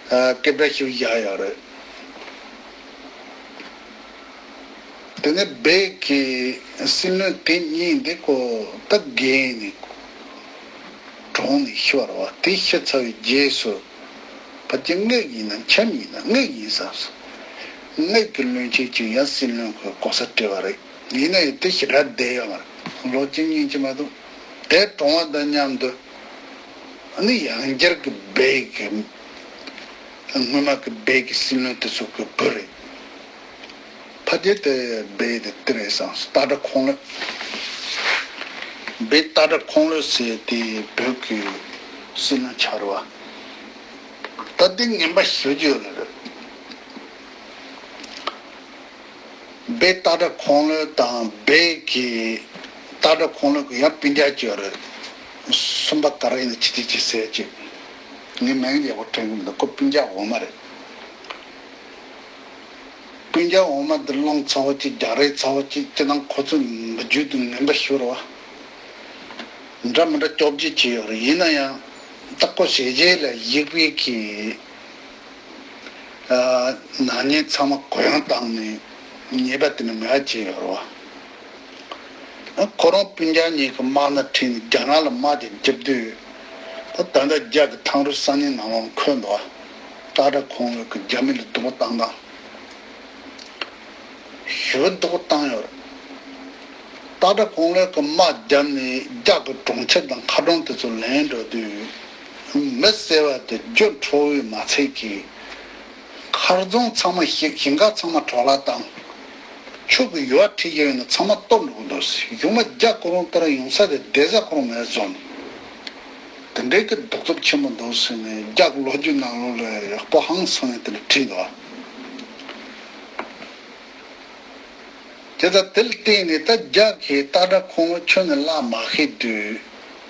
ཨ་སྐད་སྒྲ་ཞིག་བཞག་ཡོད་རེད། དེ་ནས་སྦས་ཀྱི་སྲིད་བློན་དེ་གཉིས་འདི་ཀོ་ད་རྒས་ནས་གྲོངས་ནས་ཤི་བ་རེད་བ། དེ་ཤི་ཚར་བའི་རྗེས་སུ་ཕལ་ཆེར་ངེད་ཡིན་ན་འཆམ་ཡིན་ན་ངེད་ཡིན་བསམ་སོང་། ངེད་ཀྱི་བློན་ཆེན་གྱིས་ཡང་སྲིད་བློན་ཁོའི་གོ་ས་སྤྲད་པ་རེད། ཡིན་ན་ཡང་དེ་ཞེ་དྲག་བསྡད་ཡོད་མ་རེད། ལོ་གཅིག་གཉིས་ཅིག་མ་གཏོགས། དེ་གྲོངས་པ་དང་མཉམ་དུ་ཨ་ནི་ཡང་བསྐྱར་གྱི་སྦས་ཀྱི་སྔོན་མ་གི་སྦས་ཀྱི་སྲིད་བློན་དེ་ཚོ་གི་བུ་རེད། ཕ་རྒྱལ་དེ་སྦས་དེ་དེ་རེད་བསམ་སྟག་སྒྲ་ཁོང་ལོད། སྦས་སྟག་སྒྲ་ཁོང་ལོད་ཟེར་དེ་བོད་ཀྱི་སྲིད་བློན་ཆགས་རེད་བ། ད་དེ་ངན་པ་ཞེ་པོ་ཅིག་ཡོད་ལེ་རེད། སྦས་སྟག་སྒྲ་ཁོང་ལོད་དང་སྦས་ཀྱི་སྟག་སྒྲ་ཁོང་ལོད་ཀྱི་ཡང་སྤུན་ཀྱག་ཅིག་ཡོད་རེད། གསུམ་པ་ག་རེ་ཡིན་ན་ཅི་ཅི་ཅི་ཟེར་ཅིག་ངས་མིང་ཡག་པོ་དྲན་གི་མི་འདུག་ཁོ་སྤུན་ཀྱག་འོག་མ་རེད། སྤུན་ཀྱག་འོག་མ་འདི་རླུང་ཚ་བོ་གཅིག་རྒྱག་རེས་ཚ་བོ་གཅིག་སྤྱིར་བཏང་ཁོ་ཚོ་མི་རྒྱུད་དུ་ངན་པ་ཤོར་བ། འདྲ་མི་འདྲ་སྐྱོབ་བྱེད་བྱས་ཡོད་རེད། ཡིན་ན་ཡང་ད་ཁོ་ཞེ་རྗེས་ལ་ཡིག་པའི་གི་ཨ་ནག་ཉེས་ཚང་མ་གུ་ཡངས་བཏང་ནས་ཉེས་པ་དེ་ནི་མེད་པ་བྱས་ཡོད་རེད་བ། ཁོ་རང་སྤུན་ཀྱག་གཉིས་ཀྱི་དམག་སྣ་ཁྲིད་ནས་རྒྱ་ནག་ལ་དམག་དེ་རྒྱབ་དུས། ད་ད་ལྟ་རྒྱ་གི་ཐང་རུ་ས་གནས་ནང་ལ་འཁོད་འདུག་སྟག་སྒྲ་ཁོང་ལོད་ཀྱི་རྒྱ་མི་ལ་སྡུག་པོ་བཏང་སྟངས་ཞེ་པོ་སྡུག་པོ་བཏང་ཡོད་རེད། སྟག་སྒྲ་ཁོང་ལོད་ཀྱི་དམག་བརྒྱབ་ནས་རྒྱ་གི་གྲོང་ཁྱེར་དང་མཁར་གྲོང་དེ་ཚོ་ལེན་འགྲོ་དུས། མི་བསད་པ་དེ་རྒྱུ་འཕྲོག་པས་མ་ཚད་ཀྱི། མཁར་རྫོང་ཚང་མ་ཞིག་ཞིང་ཁ་ཚང་མ་འཕྲོ་བརླག་བཏང་། ཆུ་གི་ཡུར་བ་ཁྲིད་ཀྱི་ཡོད་ན་ཚང་མ་གཏོར་འགྲོ་གི་འདུག་གཞུག་མ་རྒྱ་ཁོ་རང་ལྟར་ཡོང་ས་དེ་བསྡད་ས་ཁོ་རང་མེད་བཟོ་ནས། དེ་འདྲའི་གི་གདུག་རྩུབ་ཆེན་པོ་འདུག་ཟེར་ནས་རྒྱ་གི་ལོ་རྒྱུས་ནང་ལོགས་ལ་ཡག་པོ་ཧང་སང་ཡང་དེ་ལ་བྲིས་འདུག་དེ་ལྟར་དེ་ལ་བརྟེན་ནས་ད་རྒྱ་གིས་སྟག་སྒྲ་ཁོང་ཁྱོན་ནས་བརླག་མ་ཤེས་དུས།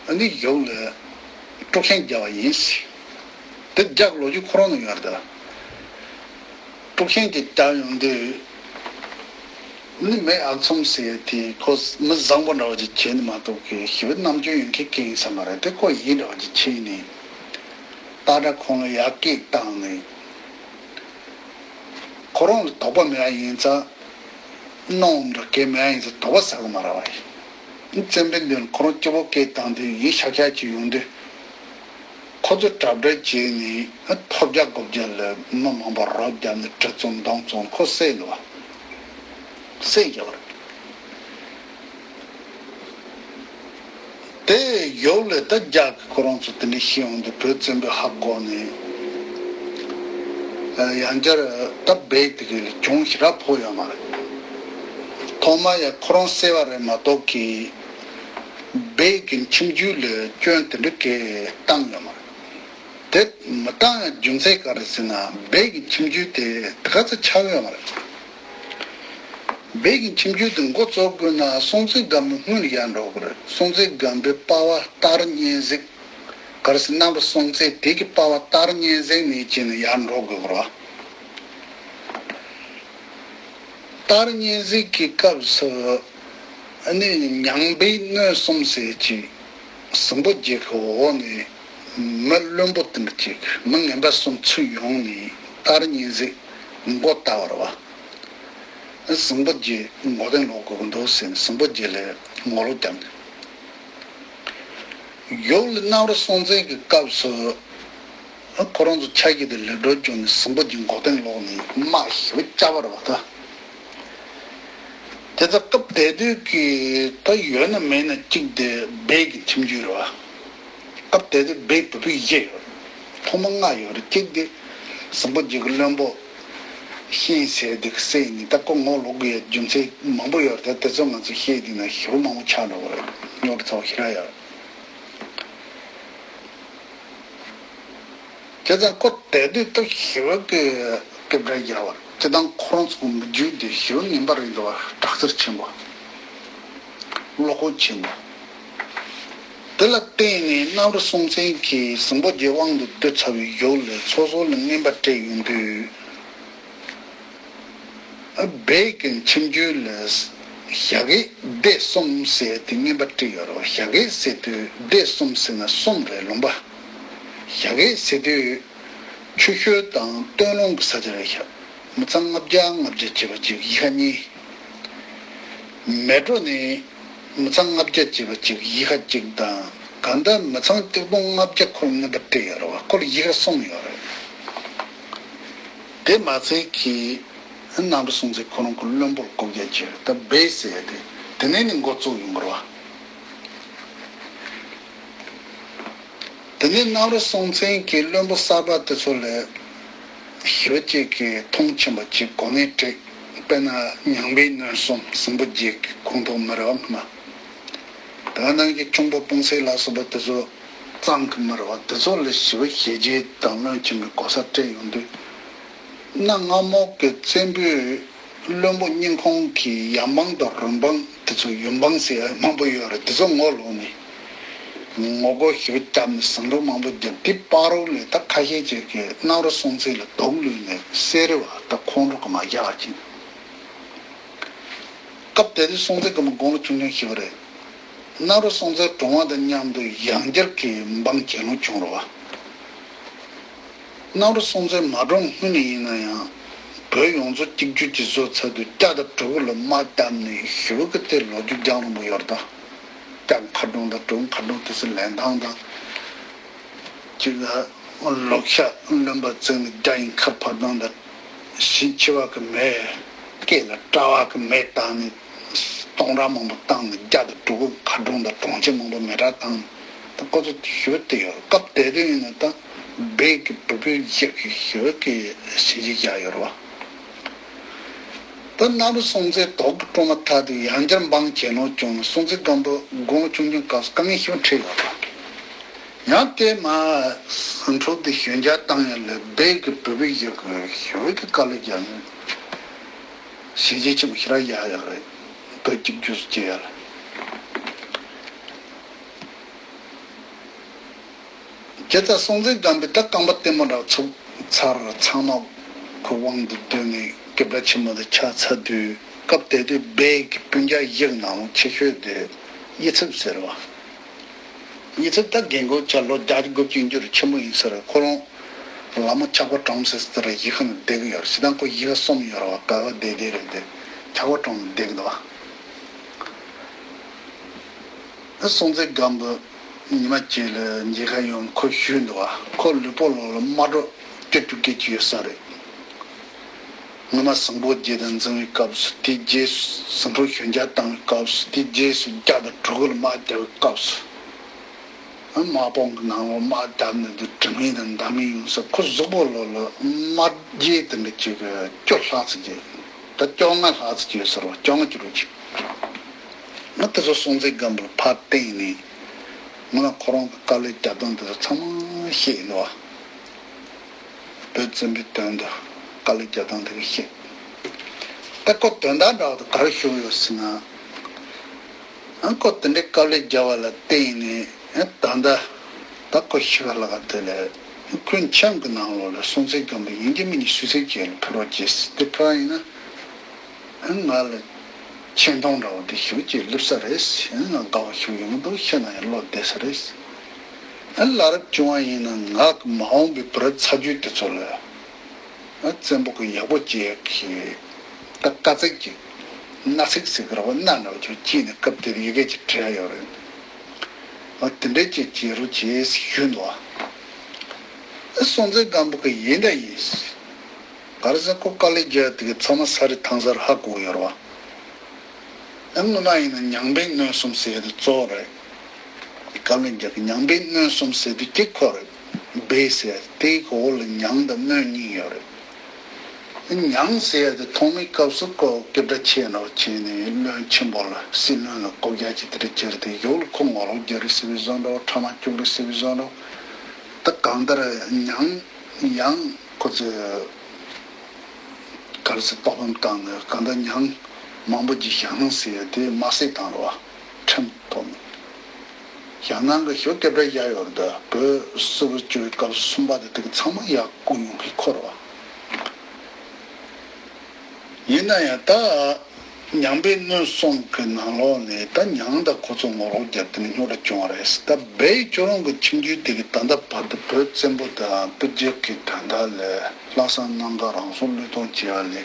ཨ་ནི་གཞུག་ལ་དཀྲུག་ཤིང་བརྒྱབ་པ་ཡིན་ཟེར། དེ་རྒྱ་གི་ལོ་རྒྱུས་ཁོ་རང་ནང་ཡོད་རེད་ད། དཀྲུག་ཤིང་དེ་བརྒྱབ་ཡོང་དུས། ཨ་ནི་མི་ཨ་ཚོམ་ཟེར་ཡ་དེ་ཁོ་མི་བཟང་པོ་འདྲ་བ་ཅིག་བྱས་ནས་མ་གཏོགས་ཀྱི་ཞི་བའི་རྣམ་དཔྱོད་ཡོད་མཁན་གང་ཡིན་ས་མ་རེད་དེ། ཁོ་ཡིན་འདྲ་བ་ཅིག་བྱས་ནས་སྟག་སྒྲ་ཁོང་ལ་ཡར་སྐད་བཏང་ནས། ཁོ་རང་ལ་དོགས་པ་མེད་པ་ཡིན་ཙང་། གནོང་འདྲ་གལ་མེད་པ་ཡིན་ཙང་དོགས་པ་ཟ་གི་མ་རེད་བ་ཡིན། བཙན་པོའི་མདུན་ཁོ་རང་སྐྱིད་པོ་སྐད་བཏང་དུས་ཡིན་ཤག་ཤག་ཅིག་ཡོང་དུས། ཁོ་ཚོ་གྲབས་གྲབས་བྱས་ནས་ཐོབ་རྒྱག་དགོས་རྒྱག་ལ་མི་མང་པོ་རོགས་བརྒྱབ་ནས་གྲི་བཙོང་གདོང་བཙོང་ཁོ་བསད་ལོ། བསད་རྒྱག་པ་རེད། དེ་ཡོག་ལས་ད་རྒྱ་གི་ཁོ་རང་ཚོ་དེ་འདྲ་ཤི་ཡོང་དུས་བོད་བཙན་པོས་ཧ་གོ་ནས། ཡང་བསྐྱར་ད་སྦས་དེ་གའི་ལ་གྱོང་ཞེ་དྲག་ཕོག་ཡོད་མ་རེད། ཐོག་མར་ཡང་ཁོ་རང་བསད་པ་རེད་མ་གཏོགས་ཀྱི། སྦས་ཀྱི་ཁྱིམ་རྒྱུད་ལ་སྐྱོན་དེ་འདྲ་གས་བཏང་ཡོད་མ་རེད། དེ་མི་བཏང་ཡང་རྒྱུ་མཚན་ག་རེ་ཟེར་ན་སྦས་ཀྱི་ཁྱིམ་རྒྱུད་དེ་དེ་ག་ཚོད་ཆགས་ཡོད་མ་རེད། སྦས་ཀྱི་ཁྱིམ་རྒྱུད་དེ་འགོ་བཙུགས་དགོས་ན་སྲོང་བཙན་སྒམ་པོའི་སྔོན་ལ་ཡར་འགྲོ་དགོས་རེད། སྲོང་བཙན་སྒམ་པོའི་པ་ཕ་སྟག་རི་གཉན་གཟིགས། ག་རེ་ཟེར་ན་སྲོང་བཙན་དེ་གི་པ་ཕ་སྟག་རི་གཉན་གཟིགས་ནས་བྱས་ནས་ཡར་འགྲོ་དགོས་རེད་བ། སྟག་རི་གཉན་གཟིགས་ཀྱི་སྐབས་སུ་ཨ་ནི་ཉང་སྦས་སྣོད་གསུམ་ཟེར་གྱི་ཟིང་པོ་རྗེ་གི་འོག་ནས་མི་བློན་པོ་དེ་འདྲ་ཅིག་མི་ངན་པ་གསུམ་ཚུར་ཡོང་ནས་སྟག་རི་གཉན་གཟིགས་མགོ་བཏགས་པ་རེད་བ། ཟིང་པོ་རྗེ་མགོ་རྟིང་སློག་དགོས་ཀྱི་འདུག་ཟེར་ནས་ཟིང་པོ་རྗེ་ལ་ངོ་ལོག་བརྒྱབ་ནས། ཡོག་ལས་གནམ་རི་སྲོང་བཙན་གྱི་སྐབས་སུ་ཁོ་རང་ཚོ་ཆ་ཤས་དེ་ལས་འགྲོ་བྱུང་ནས་ཟིང་པོ་རྗེ་མགོ་རྟིང་སློག་ནས་དམག་ཞེ་པོ་བཅག་པ་རེད་བ་ད། དེ་ཚོ་སྐབས་དེ་དུས་ཀྱི་ད་ཡོད་ན་མེད་ན་གཅིག་དེ་སྦས་ཀྱི་ཁྱིམ་རྒྱུད་རེད་བ། སྐབས་དེ་དུས་སྦས་བུ་བུ་བཞི་ཡོད་རེད། ཐོག་མ་ལྔ་ཡོད་རེད། གཅིག་དེ་ཟིང་པོ་རྗེ་གི་བློན་པོ་ཤིང་ཟེར་དེ་གི་བསད་ནས་ད་ཁོ་ངོ་ལོག་གི་ཡ་རྒྱུ་མཚན་མང་པོ་ཡོད་རེད། ད་དེ་ཚོ་ང་ཚོ་བཤད་དུས་ན་ཞེ་པོ་མང་པོ་ཆགས་འགྲོ་གི་རེད། རྙོག་དྲ་ཚ་བོ་ཞེ་དྲག་ཡོད་རེད། བྱས་ཙང་ཁོ་དེ་དུས་སྟབས་ཞེ་པོ་གི་སྐད་སྒྲ་རྒྱག་པ་རེད། སྤྱིར་བཏང་ཁོ་རང་ཚོ་གི་མི་རྒྱུད་དེ་ཞེ་པོ་ངན་པ་རེད་འདུག་བ། དྲག་རྩལ་ཆེན་པོ། བློ་ཁོག་ཆེན་པོ། དེ་ལ་བརྟེན་ནས་གནམ་རི་སྲོང་བཙན་གྱིས་ཟིང་པོ་རྗེ་དབང་དུ་བསྡུས་ཚར་བའི་ཡུལ་ལ་སོ་སོ་ལ་རྔན་པ་སྤྲད་ཡོང་དུས། སྦས་ཀྱི་ཁྱིམ་རྒྱུད་ལ་ཞག་གི་སྡེ་གསུམ་ཟེར་ཏེ་རྔན་པ་སྤྲད་ཡོད་རེད། ཞག་གི་ཟེར་དུས་སྡེ་གསུམ་ཟེར་ན་གསུམ་རེད། ལུང་པ། ཞག་གི་ཟེར་དུས། ཆུ་ཤུལ་དང་སྟོད་ལུང་གི་ས་ཆ་རེད་ཤག་མི་ཚང་ལྔ་བརྒྱ་ལྔ་བརྒྱ་བྱས་པ་གཅིག་ཡིག་ཁ་གཉིས། མལ་གྲོ་ནས་མི་ཚང་ལྔ་བརྒྱ་བྱས་པ་གཅིག་ཡིག་ཁ་གཅིག་དང་། གང་ལྟར་མི་ཚང་གཅིག་སྟོང་ལྔ་བརྒྱ་ཁོ་ལ་རྔན་པ་སྤྲད་ཡོད་རེད་བ། ཁོ་ལ་ཡིག་ཁ་གསུམ་ཡོད་རེད། དེ་མ་ཚད་ཀྱི་གནམ་རི་སྲོང་བཙན་ཁོ་རང་གི་བློན་པོར་བསྐོ་རྒྱ་བྱས། ད་སྦས་ཟེར་ཡ་དེ་དེ་ནས་ནི་འགོ་བཙུགས་ཡོང་གི་རེད་བ། དེ་ནས་གནམ་རི་སྲོང་བཙན་གྱི་བློན་པོ་གསར་པ་དེ་ཚོ་ལ་ཞེ་པོ་ཅིག་གི་མཐོང་ཆེན་པོ་ཅིག་གོ་གནས་སྤྲད། དཔེར་ན་མྱང་འབེན་སྣོད་གསུམ། ཟིང་པོ་རྗེ་གི་ཁོངས་གཏོགས་མི་རེད་བ་སྔོན་མ། དེ་ག་ནང་གི་ཁྱུང་པོ་སྤུན་སེལ་ལ་སོགས་པ་དེ་ཚོ་གཙང་གི་མི་རེད་བ། དེ་ཚོ་ལ་ཞེ་པོ་ཞལ་ལྕེ་དང་བློན་ཆེན་པོའི་གོ་ས་སྤྲད་ཡོང་དུས། གནའ་སྔ་མོ་གི་བཙན་པོའི་བློན་པོ་སྙིང་ཁོང་གི་ཡབ་འབངས་དང་རོལ་འབངས་དེ་ཚོ། ཡུམ་འབངས་ཟེར་ཡ་མང་པོ་ཡོད་རེད། དེ་ཚོ་ངོ་ལོག་ནས་ངོ་རྒོལ་ཞེ་པོ་བརྒྱབ་ནས་ཟིང་འཁྲུག་མང་པོ་བརྒྱབ། དེ་བར་དུ་ལ་ད་ཁ་ཤས་ཅིག་གིས་གནམ་རི་སྲོང་བཙན་ལ་དུག་བླུད་ནས་བསད་རེད་བ། ད་ཁོང་ཁྲོ་གིས་མ་བཞག་པ་བྱས། སྐབས་དེ་དུས་སྲོང་བཙན་སྒམ་པོ་དགུང་ལོ་ཆུང་ཆུང་ཞིག་རེད། གནམ་རི་སྲོང་བཙན་གྲོངས་པ་དང་མཉམ་དུ་ཡང་བསྐྱར་གྱི་འབངས་གྱེན་ལོག་བྱུང་རེད་བ། གནམ་རི་སྲོང་བཙན་མ་གྲོངས་སྔོན་ནས་ཡིན་ན་ཡང་། བོད་ཡོངས་རྫོགས་གཅིག་གྱུར་གྱི་བཟོ་ཚར་དུས། སྐྱ་དང་གྲི་གུ་ལ་དམག་བརྒྱབ་ནས་ཞེ་པོ་གི་དེ་ལོ་རྒྱུས་རྒྱང་རིང་པོ་ཡོད་རེད་ད། སྐྱ་མཁར་གྲོང་དང་གྲི་མཁར་གྲོང་དེ་ཚོ་ལེན་སྟངས་དང་། གཅིག་ལ་ལོག་ཤ་རློན་པ་བཙིར་ནས་རྒྱ་ཡི་མཁར་ཕབ་སྟངས་དང་། ཞིང་ཆེ་བ་གི་མེ། སྐེ་ལ་དྲ་བ་གི་མེ་བཏགས་ནས་སྟོང་ཕྲག་མང་པོ་བཏང་ནས། རྒྱ་དང་གྲི་གུ་མཁར་གྲོང་དང་གྲོང་ཁྱེར་མང་པོ་མེ་སྲེག་བཏང་ནས། ད་ཁོ་ཚོ་ཞུ་དེ་ཡོད། སྐབས་དེ་དུས་ཡིན་ན་ད་སྦས་ཀྱི་བུ་བུ་ཞིག་གི་ཞུ་གི་ཞི་ཞི་བཞག་ཡོད་རེད་བ། ད་གནམ་རི་སྲོང་བཙན་དུག་གིས་བཀྲོངས་མ་ཐག་ཏུ་ཡང་བསྐྱར་འབངས་གྱེན་ལོག་བྱུང་ནས། སྲོང་བཙན་སྒམ་པོ་དགུང་ལོ་ཆུང་ཆུང་སྐབས་སུ་དཀའ་ངལ་ཞིག་འཕྲད་ཡོད་རེད་བ། ཡང་དེ་མ་ཟིང་འཁྲུག་དེ་ཞི་འཇགས་བཏང་ཡ་ལ་སྦས་ཀྱི་བུ་བུ་ཞིག་གིས་ཞུ་གི་དཀའ་ལས་བརྒྱབ་ནས། ཞི་རྒྱས་ཆེན་པོ་ཞེ་དྲག་བཞག་ཡོད་རེད། བོད་གཅིག་གྱུར་བྱེད་ཡ་ལ། བྱས་ཙང་སྲོང་བཙན་སྒམ་པོས་ད་རྐང་པ་ལྟད་མོ་འདྲ་ཚུགས་ཚར། ཚང་མ་ཁོའི་དབང་དུ་བསྡུས་ནས་སྐྱེ་འགྲོ་ཆེན་མོ་དེ་ཆགས་ཚར་དུས། སྐབས་དེ་དུས་སྦས་ཀྱི་སྤུན་ཀྱག་ཞིག་ནང་ཆེ་ཤོས་དེ་ཡིད་ཚིམ་ཟེར་བ། ཡིད་ཚིམ་ད་རྒན་གོག་ཆགས། ལོ་བརྒྱད་ཅུ་དགུ་བཅུ་ཡིན་རྒྱུ་རེད། ཆེན་པོ་ཡིན་ས་རེད། ཁོ་རང་ལ་མོ་ཆག་པ་གྲོངས་ཟེར་ཟེར་རེད། ཡིག་ཁ་ནང་བསྡད་གི་ཡོད་རེད། ཞེ་སྡང་ཁོ་ཡིག་ཁ་གསུམ་ཡོད་རེད་བ། ག་བ་བསྡད་བསྡད་རེད་དེ། ཆག་པ་གྲོངས་ནས་བསྡད་གི་འདུག་བ། སྲོང་བཙན་སྒམ་པོ་ཉི་མ་གཅིག་ལ་མཇལ་ཁ་ཡོང་། ཁོ་ཞུས་འདུག་བ། ཁོ་ལུས་པོ་ལོགས་ལ་རྨ་སྒྲོ་བཅུ་བཅུ་སྐད་ཅིག་ཡོད་ས་རེད། སྔོན་མ་ཟིང་པོ་རྗེ་དང་འཛིང་བའི་སྐབས་སུ། དེའི་རྗེས་སུ་ཟིང་འཁྲུག་ཞི་འཇགས་བཏང་བའི་སྐབས་སུ། དེའི་རྗེས་སུ་རྒྱ་དང་གྲི་གུ་ལ་དམག་བརྒྱབ་པའི་སྐབས་སུ། དམག་དཔུང་གི་ནང་ལོགས་དམག་བརྒྱབ་ནས་དེ་དྲི་ངན་དང་འདམ་མེ་ཡོང་ས། ཁོ་གཟུགས་པོ་ལོགས་ལ་རྨ་རྗེས་དེ་འདྲ་ཅིག་གི་བཅོ་ལྷག་ཙམ་ཅིག་ད་བཅོ་ལྔ་ལྷག་ཙམ་ཅིག་ཡོད་ས་རེད་བ། བཅོ་ལྔ་ཅིག་རེད་ཅིག་ང་དེ་ཚོ་སྲོང་བཙན་སྒམ་པོ་ལ་ཕར་བསྟན་ནས། ང་ལ་ཁོ་རང་གི་དཀའ་ལས་རྒྱག་སྟངས་དེ་ཚོ་ཚང་མ་བཤད་ཡིན་ནོ། བོད་བཙན་པོའི་དོན་དུ་དཀའ་ལས་རྒྱག་སྟངས་དེ་ག་བཤད། ད་ཁོ་དོན་དག་འདྲ་བ་དེ་ག་རེ་ཞུ་གི་ཡོད་ཟེར་ན། ཨ་ཁོ་དེ་འདྲའི་དཀའ་ལས་རྒྱག་པ་ལ་བརྟེན་ནས། ཨ་ད་ལྟ་ད་ཁོ་ཤི་བ་ལ་ག་དེ་ལས། ཁོའི་ཁྱིམ་གྱི་ནང་ལོགས་ལ་སྲོང་བཙན་སྒམ་པོ་ཡིན་གཅིག་མིན་གཅིག་གསོད་བྱེད་ལ་ཕེབས་རོགས་བྱེད་ཟེར། དེ་ཕེབས་པ་ཡིན་ན། ཨ་ང་ལ་ཆེ་མཐོང་འདྲ་བོ་འདི་ཞུ་ཅིག་སླེབས་ས་རེད། ཨ་ང་དགའ་བ་ཞུ་ཡོང་འདུག་ཤི་ན་ཡང་བློ་བདེ་ས་རེད། ཨ་ལ་རབས་བྱུང་བ་ཡིན་ན། ང་གི་མ་འོངས་པའི་བུ་རབས་ཚ་རྒྱུད་དེ་ཚོ་ལ། ཨ་བཙན་པོ་གི་ཡག་པོ་བྱེད་ཀྱི། ད་དཀའ་ཚེགས་ཀྱི་མནའ་ཚེགས་ཟེར་གི་རེད་བ། མནའ་འདྲ་བོ་ཅིག་བསྐྱིས་ནས་སྐབས་དེར་ཡི་གེ་ཅིག་བྲིས་ཡོད་རེད། ཨ་དེ་འདྲས་ཅིག་བྱེད་རོགས་བྱེད་ཞུས་འདུག་ཨ་སྲོང་བཙན་སྒམ་པོ་གི་ཡིན་ད་ཡིན། ག་རེ་ཟེར། ཁོ་དཀའ་ལས་རྒྱག་དེ་གི་ཚང་མ་ས་རི་ཐང་སར་ཧ་གོ་ཡོད་རེད་བ། ཨ་སྔོན་མ་ཡིན་ན་མྱང་འབེན་སྣོད་གསུམ་ཟེར་དེ་གཙོ་བོ་རེད། དཀའ་ལས་རྒྱག་གི་མྱང་འབེན་སྣོད་གསུམ་ཟེར་དེ་གཅིག་ཁོ་རེད། སྦས་ཟེར་དེའི་འོག་ལ་མྱང་དང་སྣོད་གཉིས་ཡོད་རེད། མྱང་ཟེར་ཡ་དེ་ཐོག་མའི་སྐབས་སུ་ཁོ་སྐད་གྲགས་ཆེ་ནོ་བྱས་ནས་བློན་ཆེན་པོ་ལ་སྲིད་བློན་ལ་བསྐོ་རྒྱ་ཅིག་དེ་འདྲ་བྱས་རེད་དེ། ཡོག་ལ་ཁོ་ངོ་ལོག་རྒྱག་རེད་ཟེར་བའི་བཟོ་འདྲ་བོ། ཕྲ་མ་སྐྱུག་རེད་ཟེར་བའི་བཟོ་འདྲ་བོ། ད་གང་ལྟར་མྱང་ཡང་ཁོ་ཚོས་ག་ ཟེར་བཀའ་ཕམ་བཏང་ནས་གང་ལྟར་ཉང་མང་པོ་ཅིག་ཞྭ་སྣང་ཟེར་ཡ་དེ་དམར་བསད་བཏང་རོ། ཁྲིམས་ཐོག་ནས་ཞྭ་སྣང་གི་ཞོ་སྐད་གྲགས་བཞག་ཡོད་རེད། ད་བོད་སིལ་བུར་གྱུར་བའི་སྐབས་སུ་སུམ་པ་དེ་དེ་གི་ཚང་མ་ཡར་བཀུག་ཡོང་གི་ཁོ་རེད་བ། ཡིན་ན་ཡང་ད་ཉང་པའི་སྣོད་གསུམ་གི་ནང་ལོགས་ནས་ད་ཉང་དང་ཁོ་ཚོ་ངོ་ལོག་བརྒྱབ་དེ་ནས་རྙོག་དྲ་བྱུང་བ་རེད། ད་བལ་ཡུལ་ཁྱོད་རང་གི་ཁྱིམ་རྒྱུད་དེ་གི་ད་ལྟ་བར་དུ་བོད་བཙན་པོ་དང་སྤུ་རྒྱལ་གྱི་ད་ལྟ་ལས་ལྷག་བསམ་རྣམ་དགའ་རང་སྲོག་བློས་གཏོང་བྱས་པ་ལས་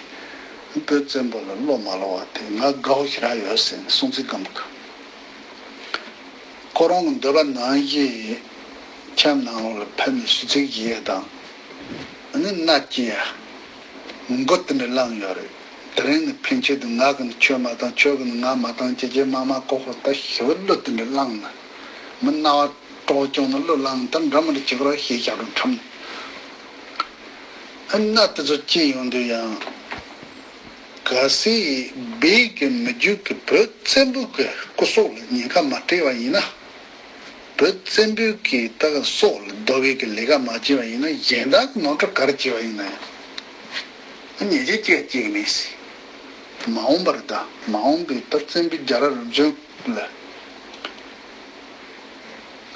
བོད་བཙན་པོ་ལ་བློ་མ་ལོག་པ་དེ་ང་དགའ་བོ་ཞེ་དྲག་ཡོད་ཟེར་ནས་སྲོང་བཙན་སྒམ་པོ་གིས། ཁོ་རང་གི་འདོད་པ་ནང་བཞིན་ཁྱིམ་ནང་ལོགས་ལ་ཕེབས་ནས་ཞུ་ཚིག་བཞེས་དང་། ཨ་ནི་མནའ་སྐྱེལ་ཡ། མགོ་དེ་འདྲ་བླངས་ཡོད་རེད། དེ་རིང་ནས་ཕན་ཆད་དུ་ང་གིས་ནི་ཁྱོད་མ་བཏང་། ཁྱོད་ཀྱིས་ནི་ང་མ་བཏང་། ཅེས་ཅེས་མ་མ་ཀོ་ཧོ་ད་ཞི་བའི་བློ་དེ་འདྲ་བླངས་ནས། མི་སྣང་བ་གྲོགས་ཀྱང་ནི་བློ་བླངས་ད་འདྲ་མི་འདྲ་བྱེད་དགོས་ར་ཞེས་བཞག་རུ་ཁྲམ། ཨ་མནའ་དེ་ཚོ་སྐྱེལ་ཡོང་དུས་ཡང་། གལ་སྲིད་བལ་གྱི་མི་རྒྱུད་ཀྱི་བོད་བཙན་པོ་གི་སྐུ་སྲོག་ལ་ཉེན་ཁ་མ་སྤྲད་པ་ཡིན་ན། བོད་བཙན་པོ་གི་ད་ག་སྲོག་ལ་བདོ་བའི་གི་ལས་ཀ་མ་བྱས་པ་ཡིན་ན། གཞན་དག་གི་ནོར་འཁྲུལ་ག་རེ་བྱས་པ་ཡིན་ན་ཡང་། ཉེས་ཆད་གཅིག་གཅིག་མིན་སྲིད། མ་འོངས་པར་ད་མ་འོངས་པའི་ད་བཙན་པོའི་རྒྱལ་རབས་རིམ་བྱོན་ལ།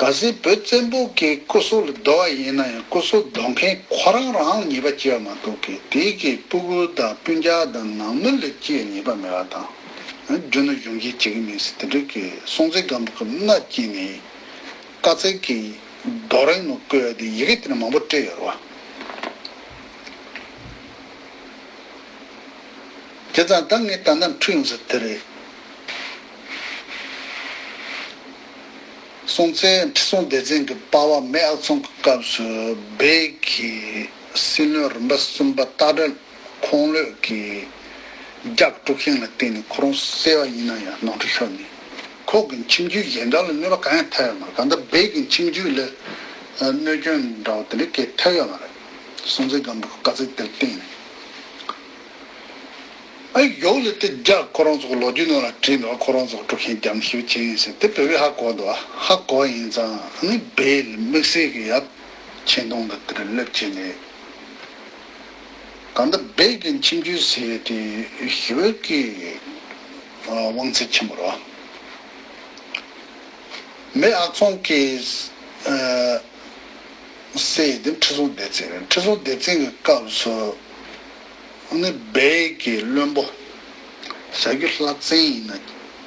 གལ་སྲིད་བོད་བཙན་པོ་གི་སྐུ་སྲོག་ལ་བདོ་བ་ཡིན་ན་ཡང་། སྐུ་སྲོག་བདོ་མཁན་ཁོ་རང་རང་ལ་ཉེས་པ་བྱས་པ་མ་གཏོགས་ཀྱི་དེ་གི་སྤུ་གུ་དང་སྤུན་ཀྱག་དང་ནང་མི་ལ་ཅིའི་ཉེས་པ་མེད་པ་དང་། རྒྱུ་ནོར་གཞུང་གིས་བྱེད་ཀྱི་མིན་ཟེར། དེ་འདྲ་གི་སྲོང་བཙན་སྒམ་པོ་གི་མནའ་སྐྱེལ་ནས་བཀའ་སྩལ་གྱི་རྡོ་རིང་ནང་བརྐོས་ཏེ་ཡི་གེ་དེ་འདྲ་མང་པོ་སྤྲད་ཡོད་རེད་བ། བྱས་ཙང་ད་ངས་ད་ལྟ་འཁྲུལ་ཡོང་ས་དེ་རེད། སྲོང་བཙན། ཁྲི་སྲོང་ལྡེ་བཙན་གྱི་པ་ཕ་མེས་ཨག་ཚོམ་གྱི་སྐབས་སུ་བལ་གྱི་སྲིད་བློན་རིམ་པ་གསུམ་པ་སྟག་སྒྲ་ཁོང་ལོད་ཀྱིས་རྒྱག་དཀྲུག་ཤིང་ལ་བརྟེན་ནས་ཁོ་རང་བསད་པ་ཡིན་ན་ཡང་ནོར་འཁྲུལ་ཤོར་ནས། ཁོ་གི་ཁྱིམ་རྒྱུད་གཞན་དག་ལ་གནོད་པ་གང་ཡང་ཐེབས་ཡོད་མ་རེད། གང་ལྟར་བལ་གྱི་ཁྱིམ་རྒྱུད་ལ་གནོད་སྐྱོན་འདྲ་བ་དེ་འདྲ་གང་ཡང་ཐེབས་ཡོད་མ་རེད། སྲོང་བཙན་སྒམ་པོ་གི་བཀའ་སྩལ་དེར་བརྟེན་ནས། ཨ་ཡོག་ལ་དེ་རྒྱ་ཁོ་རང་ཚོ་ལོ་རྒྱུས་ནང་ལ་བྲིས་འདུག་ཁོ་རང་ཚོ་དཀྲུག་ཤིང་རྒྱབ་ཞིབ་བྱས་ཡིན་ཟེར། དེ་བོད་པས་ཧ་གོ་འདུག་ཧ་གོ་ཡིན་ཙང་ནི་བལ་ལ་དམིགས་བསལ་གྱི་ཡ་ཆེ་མཐོང་དང་དེར་སླེབས་བྱས་ནས། གང་ལྟར་བལ་གྱི་ཁྱིམ་རྒྱུད་ཟེར་དེ་ཞི་བའི་གི་དབང་ཚད་ཆེན་པོ་རེད། མེས་ཨག་ཚོམ་གྱིས། སྲས་དེ་ཁྲི་སྲོང་ལྡེ་བཙན་རེད། ཁྲི་སྲོང་ལྡེ་བཙན་གྱི་སྐབས་སུ་ནི་བལ་གྱི་བློན་པོ་བྱ་རྒྱུད་ལྷ་བཙན་ཡིན་ན་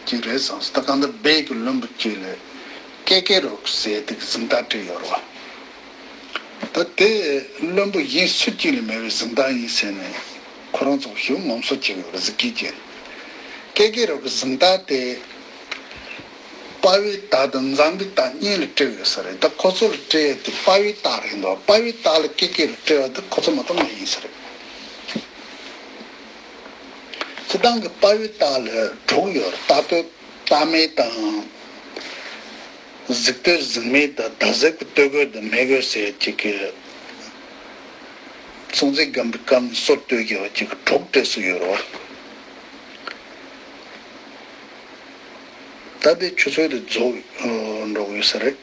གཅིག་རེད་བསམ་སོང་། ད་གང་ལྟར་བལ་གྱི་བློན་པོ་གཅིག་ལ་ཀེ་ཀེ་རུ་ཟེར་དེ་གི་གཟེངས་རྟགས་སྤྲད་ཡོད་རེད་བ། ད་དེ་བློན་པོ་གཞན་སུ་གཅིག་ལ་མེད་པའི་གཟེངས་རྟགས་ཡིན་ཟེར་ནས་ཁོ་རང་ཚོ་ཞེ་པོ་ངོམ་སོ་བྱེད་ཀྱི་ཡོད་རེད། གཟི་བརྗིད་ཅན། ཀེ་ཀེ་རུ་གི་གཟེངས་རྟགས་དེ། དཔའ་བོའི་རྟགས་དང་འཛམ་བུའི་རྟགས་གཉིས་ལ་སྤྲད་ཡོད་ས་རེད། ད་ཁོ་ཚོ་ལ་སྤྲད་ཡས་དེ་དཔའ་བོའི་རྟགས་རེད་འདུག་དཔའ་བོའི་རྟགས་ལ་ཀེ་ཀེ་རུ་སྤྲད་ཡས་དེ་ཁོ་ཚོ་མ་གཏོགས་མ་ཡིན་ས་རེད། སྤྱིར་བཏང་གི་དཔའ་བོའི་རྟགས་ལ་དྲུག་ཡོད་རེད། རྟ་སྟོད། རྟ་སྨད་དང་། གཟིག་སྟོད་གཟིག་སྨད་དང་། ཟླ་གཟིག་གི་སྟོད་གོས་དང་སྨད་གོས་ཟེར་གཅིག་གི། སྲོང་བཙན་སྒམ་པོའི་སྐབས་ནས་སྲོལ་གཏོད་ཀྱི་ཡོད་ཅིག་གི་དྲུག་སྤྲད་སྲོལ་ཡོད་རེད་བ། ད་ལྟའི་ཆུ་ཚོད་དེ་རྫོགས་འགྲོ་གི་ཡོད་ས་རེད།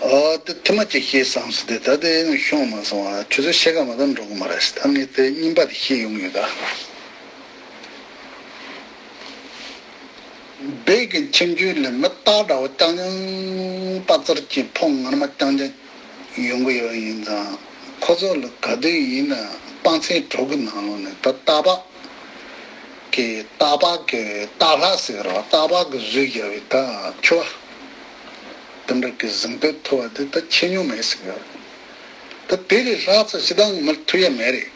ཨ་དེ་ཐེངས་མ་གཅིག་བཤད་བསམ་སོང་སྟེ། ད་དེ་ནི་ཤོང་མ་སོང་ཨ། ཆུ་ཚོད་ཕྱེད་ཀ་མ་གཏོགས་འགྲོ་གི་མ་རེད། ད་ངས་དེ་རྙིང་པ་དེ་བཤད་ཡོང་གི་ཡོད་ད། བལ་གྱི་ཁྱིམ་རྒྱུད་ལ་མི་སྟག་འདྲ་བོ་རྐྱང་རྐྱང་པ་ཙར་གྱི་ཕོ་ངར་མ་རྐྱང་རྐྱང་ཡོང་གི་ཡོད་ཡིན་ཙང་། ཁོ་ཚོ་ལ་ག་དུས་ཡིན་ན་སྤང་ཚན་དྲུག་གི་ནང་ལོགས་ནས་ད་སྟག་ཕག་གི་སྟག་ཕག་གི་སྟག་ལྷ་ཟེར་རོ། སྟག་ཕག་གི་བཟོས་བཞག་པའི་ད་ཆུ་བ་དེ་འདྲ་གི་གཟེངས་བསྟོད་ཐོབ་པ་དེ་ད་ཆེ་ཉུང་མེད་ཟེར་གི་ཡོད། ད་དེ་ལས་ལྷག་ཙམ་སྤྱིར་བཏང་མི་ཐུབ་ཡ་མེད་རེད།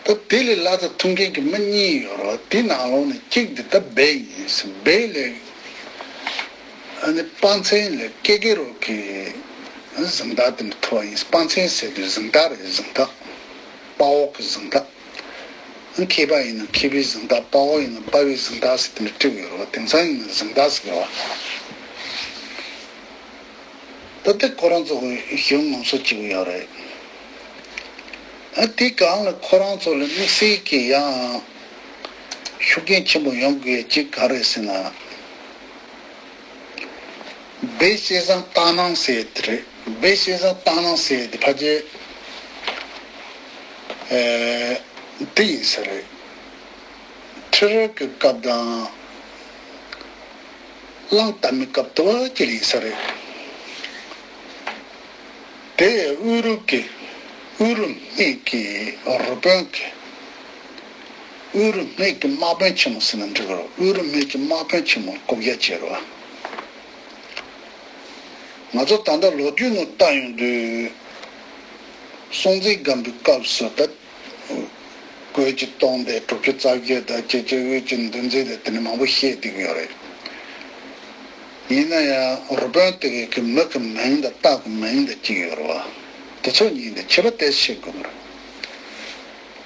ད་དེ་ལས་ལྷག་ཙམ་ཐུབ་མཁན་གྱི་མི་གཉིས་ཡོད་རེད། དེ་ནང་ལོགས་ནས་གཅིག་དེ་ད་བལ་ཡིན་ཟེར། བལ་ལས་ཨ་ནི་སྤང་ཚན་ལ་ཀེ་ཀེ་རུ་གི་གཟེངས་རྟགས་དེ་འདྲ་ཐོབ་པ་ཡིན། སྤང་ཚན་ཟེར་དུས་གཟེངས་རྟགས་རེད། གཟེངས་རྟགས། དཔའ་བོ་གི་གཟེངས་རྟགས། མཁས་པ་ཡིན་ན་མཁས་པའི་གཟེངས་རྟགས། དཔའ་བོ་ཡིན་ན་དཔའ་བོའི་གཟེངས་རྟགས་ཟེར་དེ་འདྲ་སྤྲད་ཀྱི་ཡོད་རེད་བ། དེང་སང་ཡིན་ན་གཟེངས་རྟགས་ཟེར་གྱི་ཡོད་བ། ད་ལྟ་ཁོ་རང་ཚོ་གཞུང་ངོམ་སོ་བྱེད་ཀྱི་ཡོད་རེད། ཨ་དེ་གང་ལ་ཁོ་རང་ཚོ་ལ་དམིགས་བསལ་གྱི་ཡང་ཤུགས་རྐྱེན་ཆེན་པོ་ཡོང་དགོས་ཅིག་ག་རེ་ཟེར་ན། བལ་བྱས་ཙང་སྟག་སྣང་ཟེར་དེ་རེད། སྦས་བཤད་བཟང་བཏང་སྣང་ཟེར་དེ་ཕལ་ཆེར་ཨེ་དེ་ཡིན་ས་རེད། ཁྲི་རལ་གྱི་སྐབས་དང་གླང་དར་མའི་སྐབས་དུ་བ་ཅི་ཡིན་ས་རེད། དེ་དབུ་རུ་གི་དབུ་རུ་སྨད་ཀྱི་རུ་དཔོན་གྱི་དབུ་རུ་སྨད་ཀྱི་དམག་དཔོན་ཆེན་མོ་ཟེར་ན་འགྲིག་གི་རེད། དབུ་རུ་སྨད་ཀྱི་དམག་དཔོན་ཆེན་མོ་བསྐོ་བཞག་བྱས་རེད་བ། ང་ཚོ་ད་ལྟ་ལོ་རྒྱུས་ནང་ལྟ་ཡོང་དུས། སྲོང་བཙན་སྒམ་པོའི་སྐབས་སུ་ད་རྒོད་ཀྱི་སྟོང་སྡེ་དྲུག་ཅུ་རྩ་བརྒྱད་དང་ཀྱེ་ཀྱེ་དབུས་ཀྱི་འདུ་འཛི་དང་དེ་ནས་མང་པོ་བཤད་བསྡད་ཀྱི་ཡོད་རེད། ཡིན་ན་ཡང་རུ་དཔོན་དེ་གའི་གི་མི་གི་མིང་དང་རྟགས་ཀྱི་མིང་དང་གཅིག་ཡོད་རེད་བ། དེ་ཚོ་གཉིས་དེ་ཁྱད་པར་དེ་ཤེས་དགོས་ཀྱི་རེད།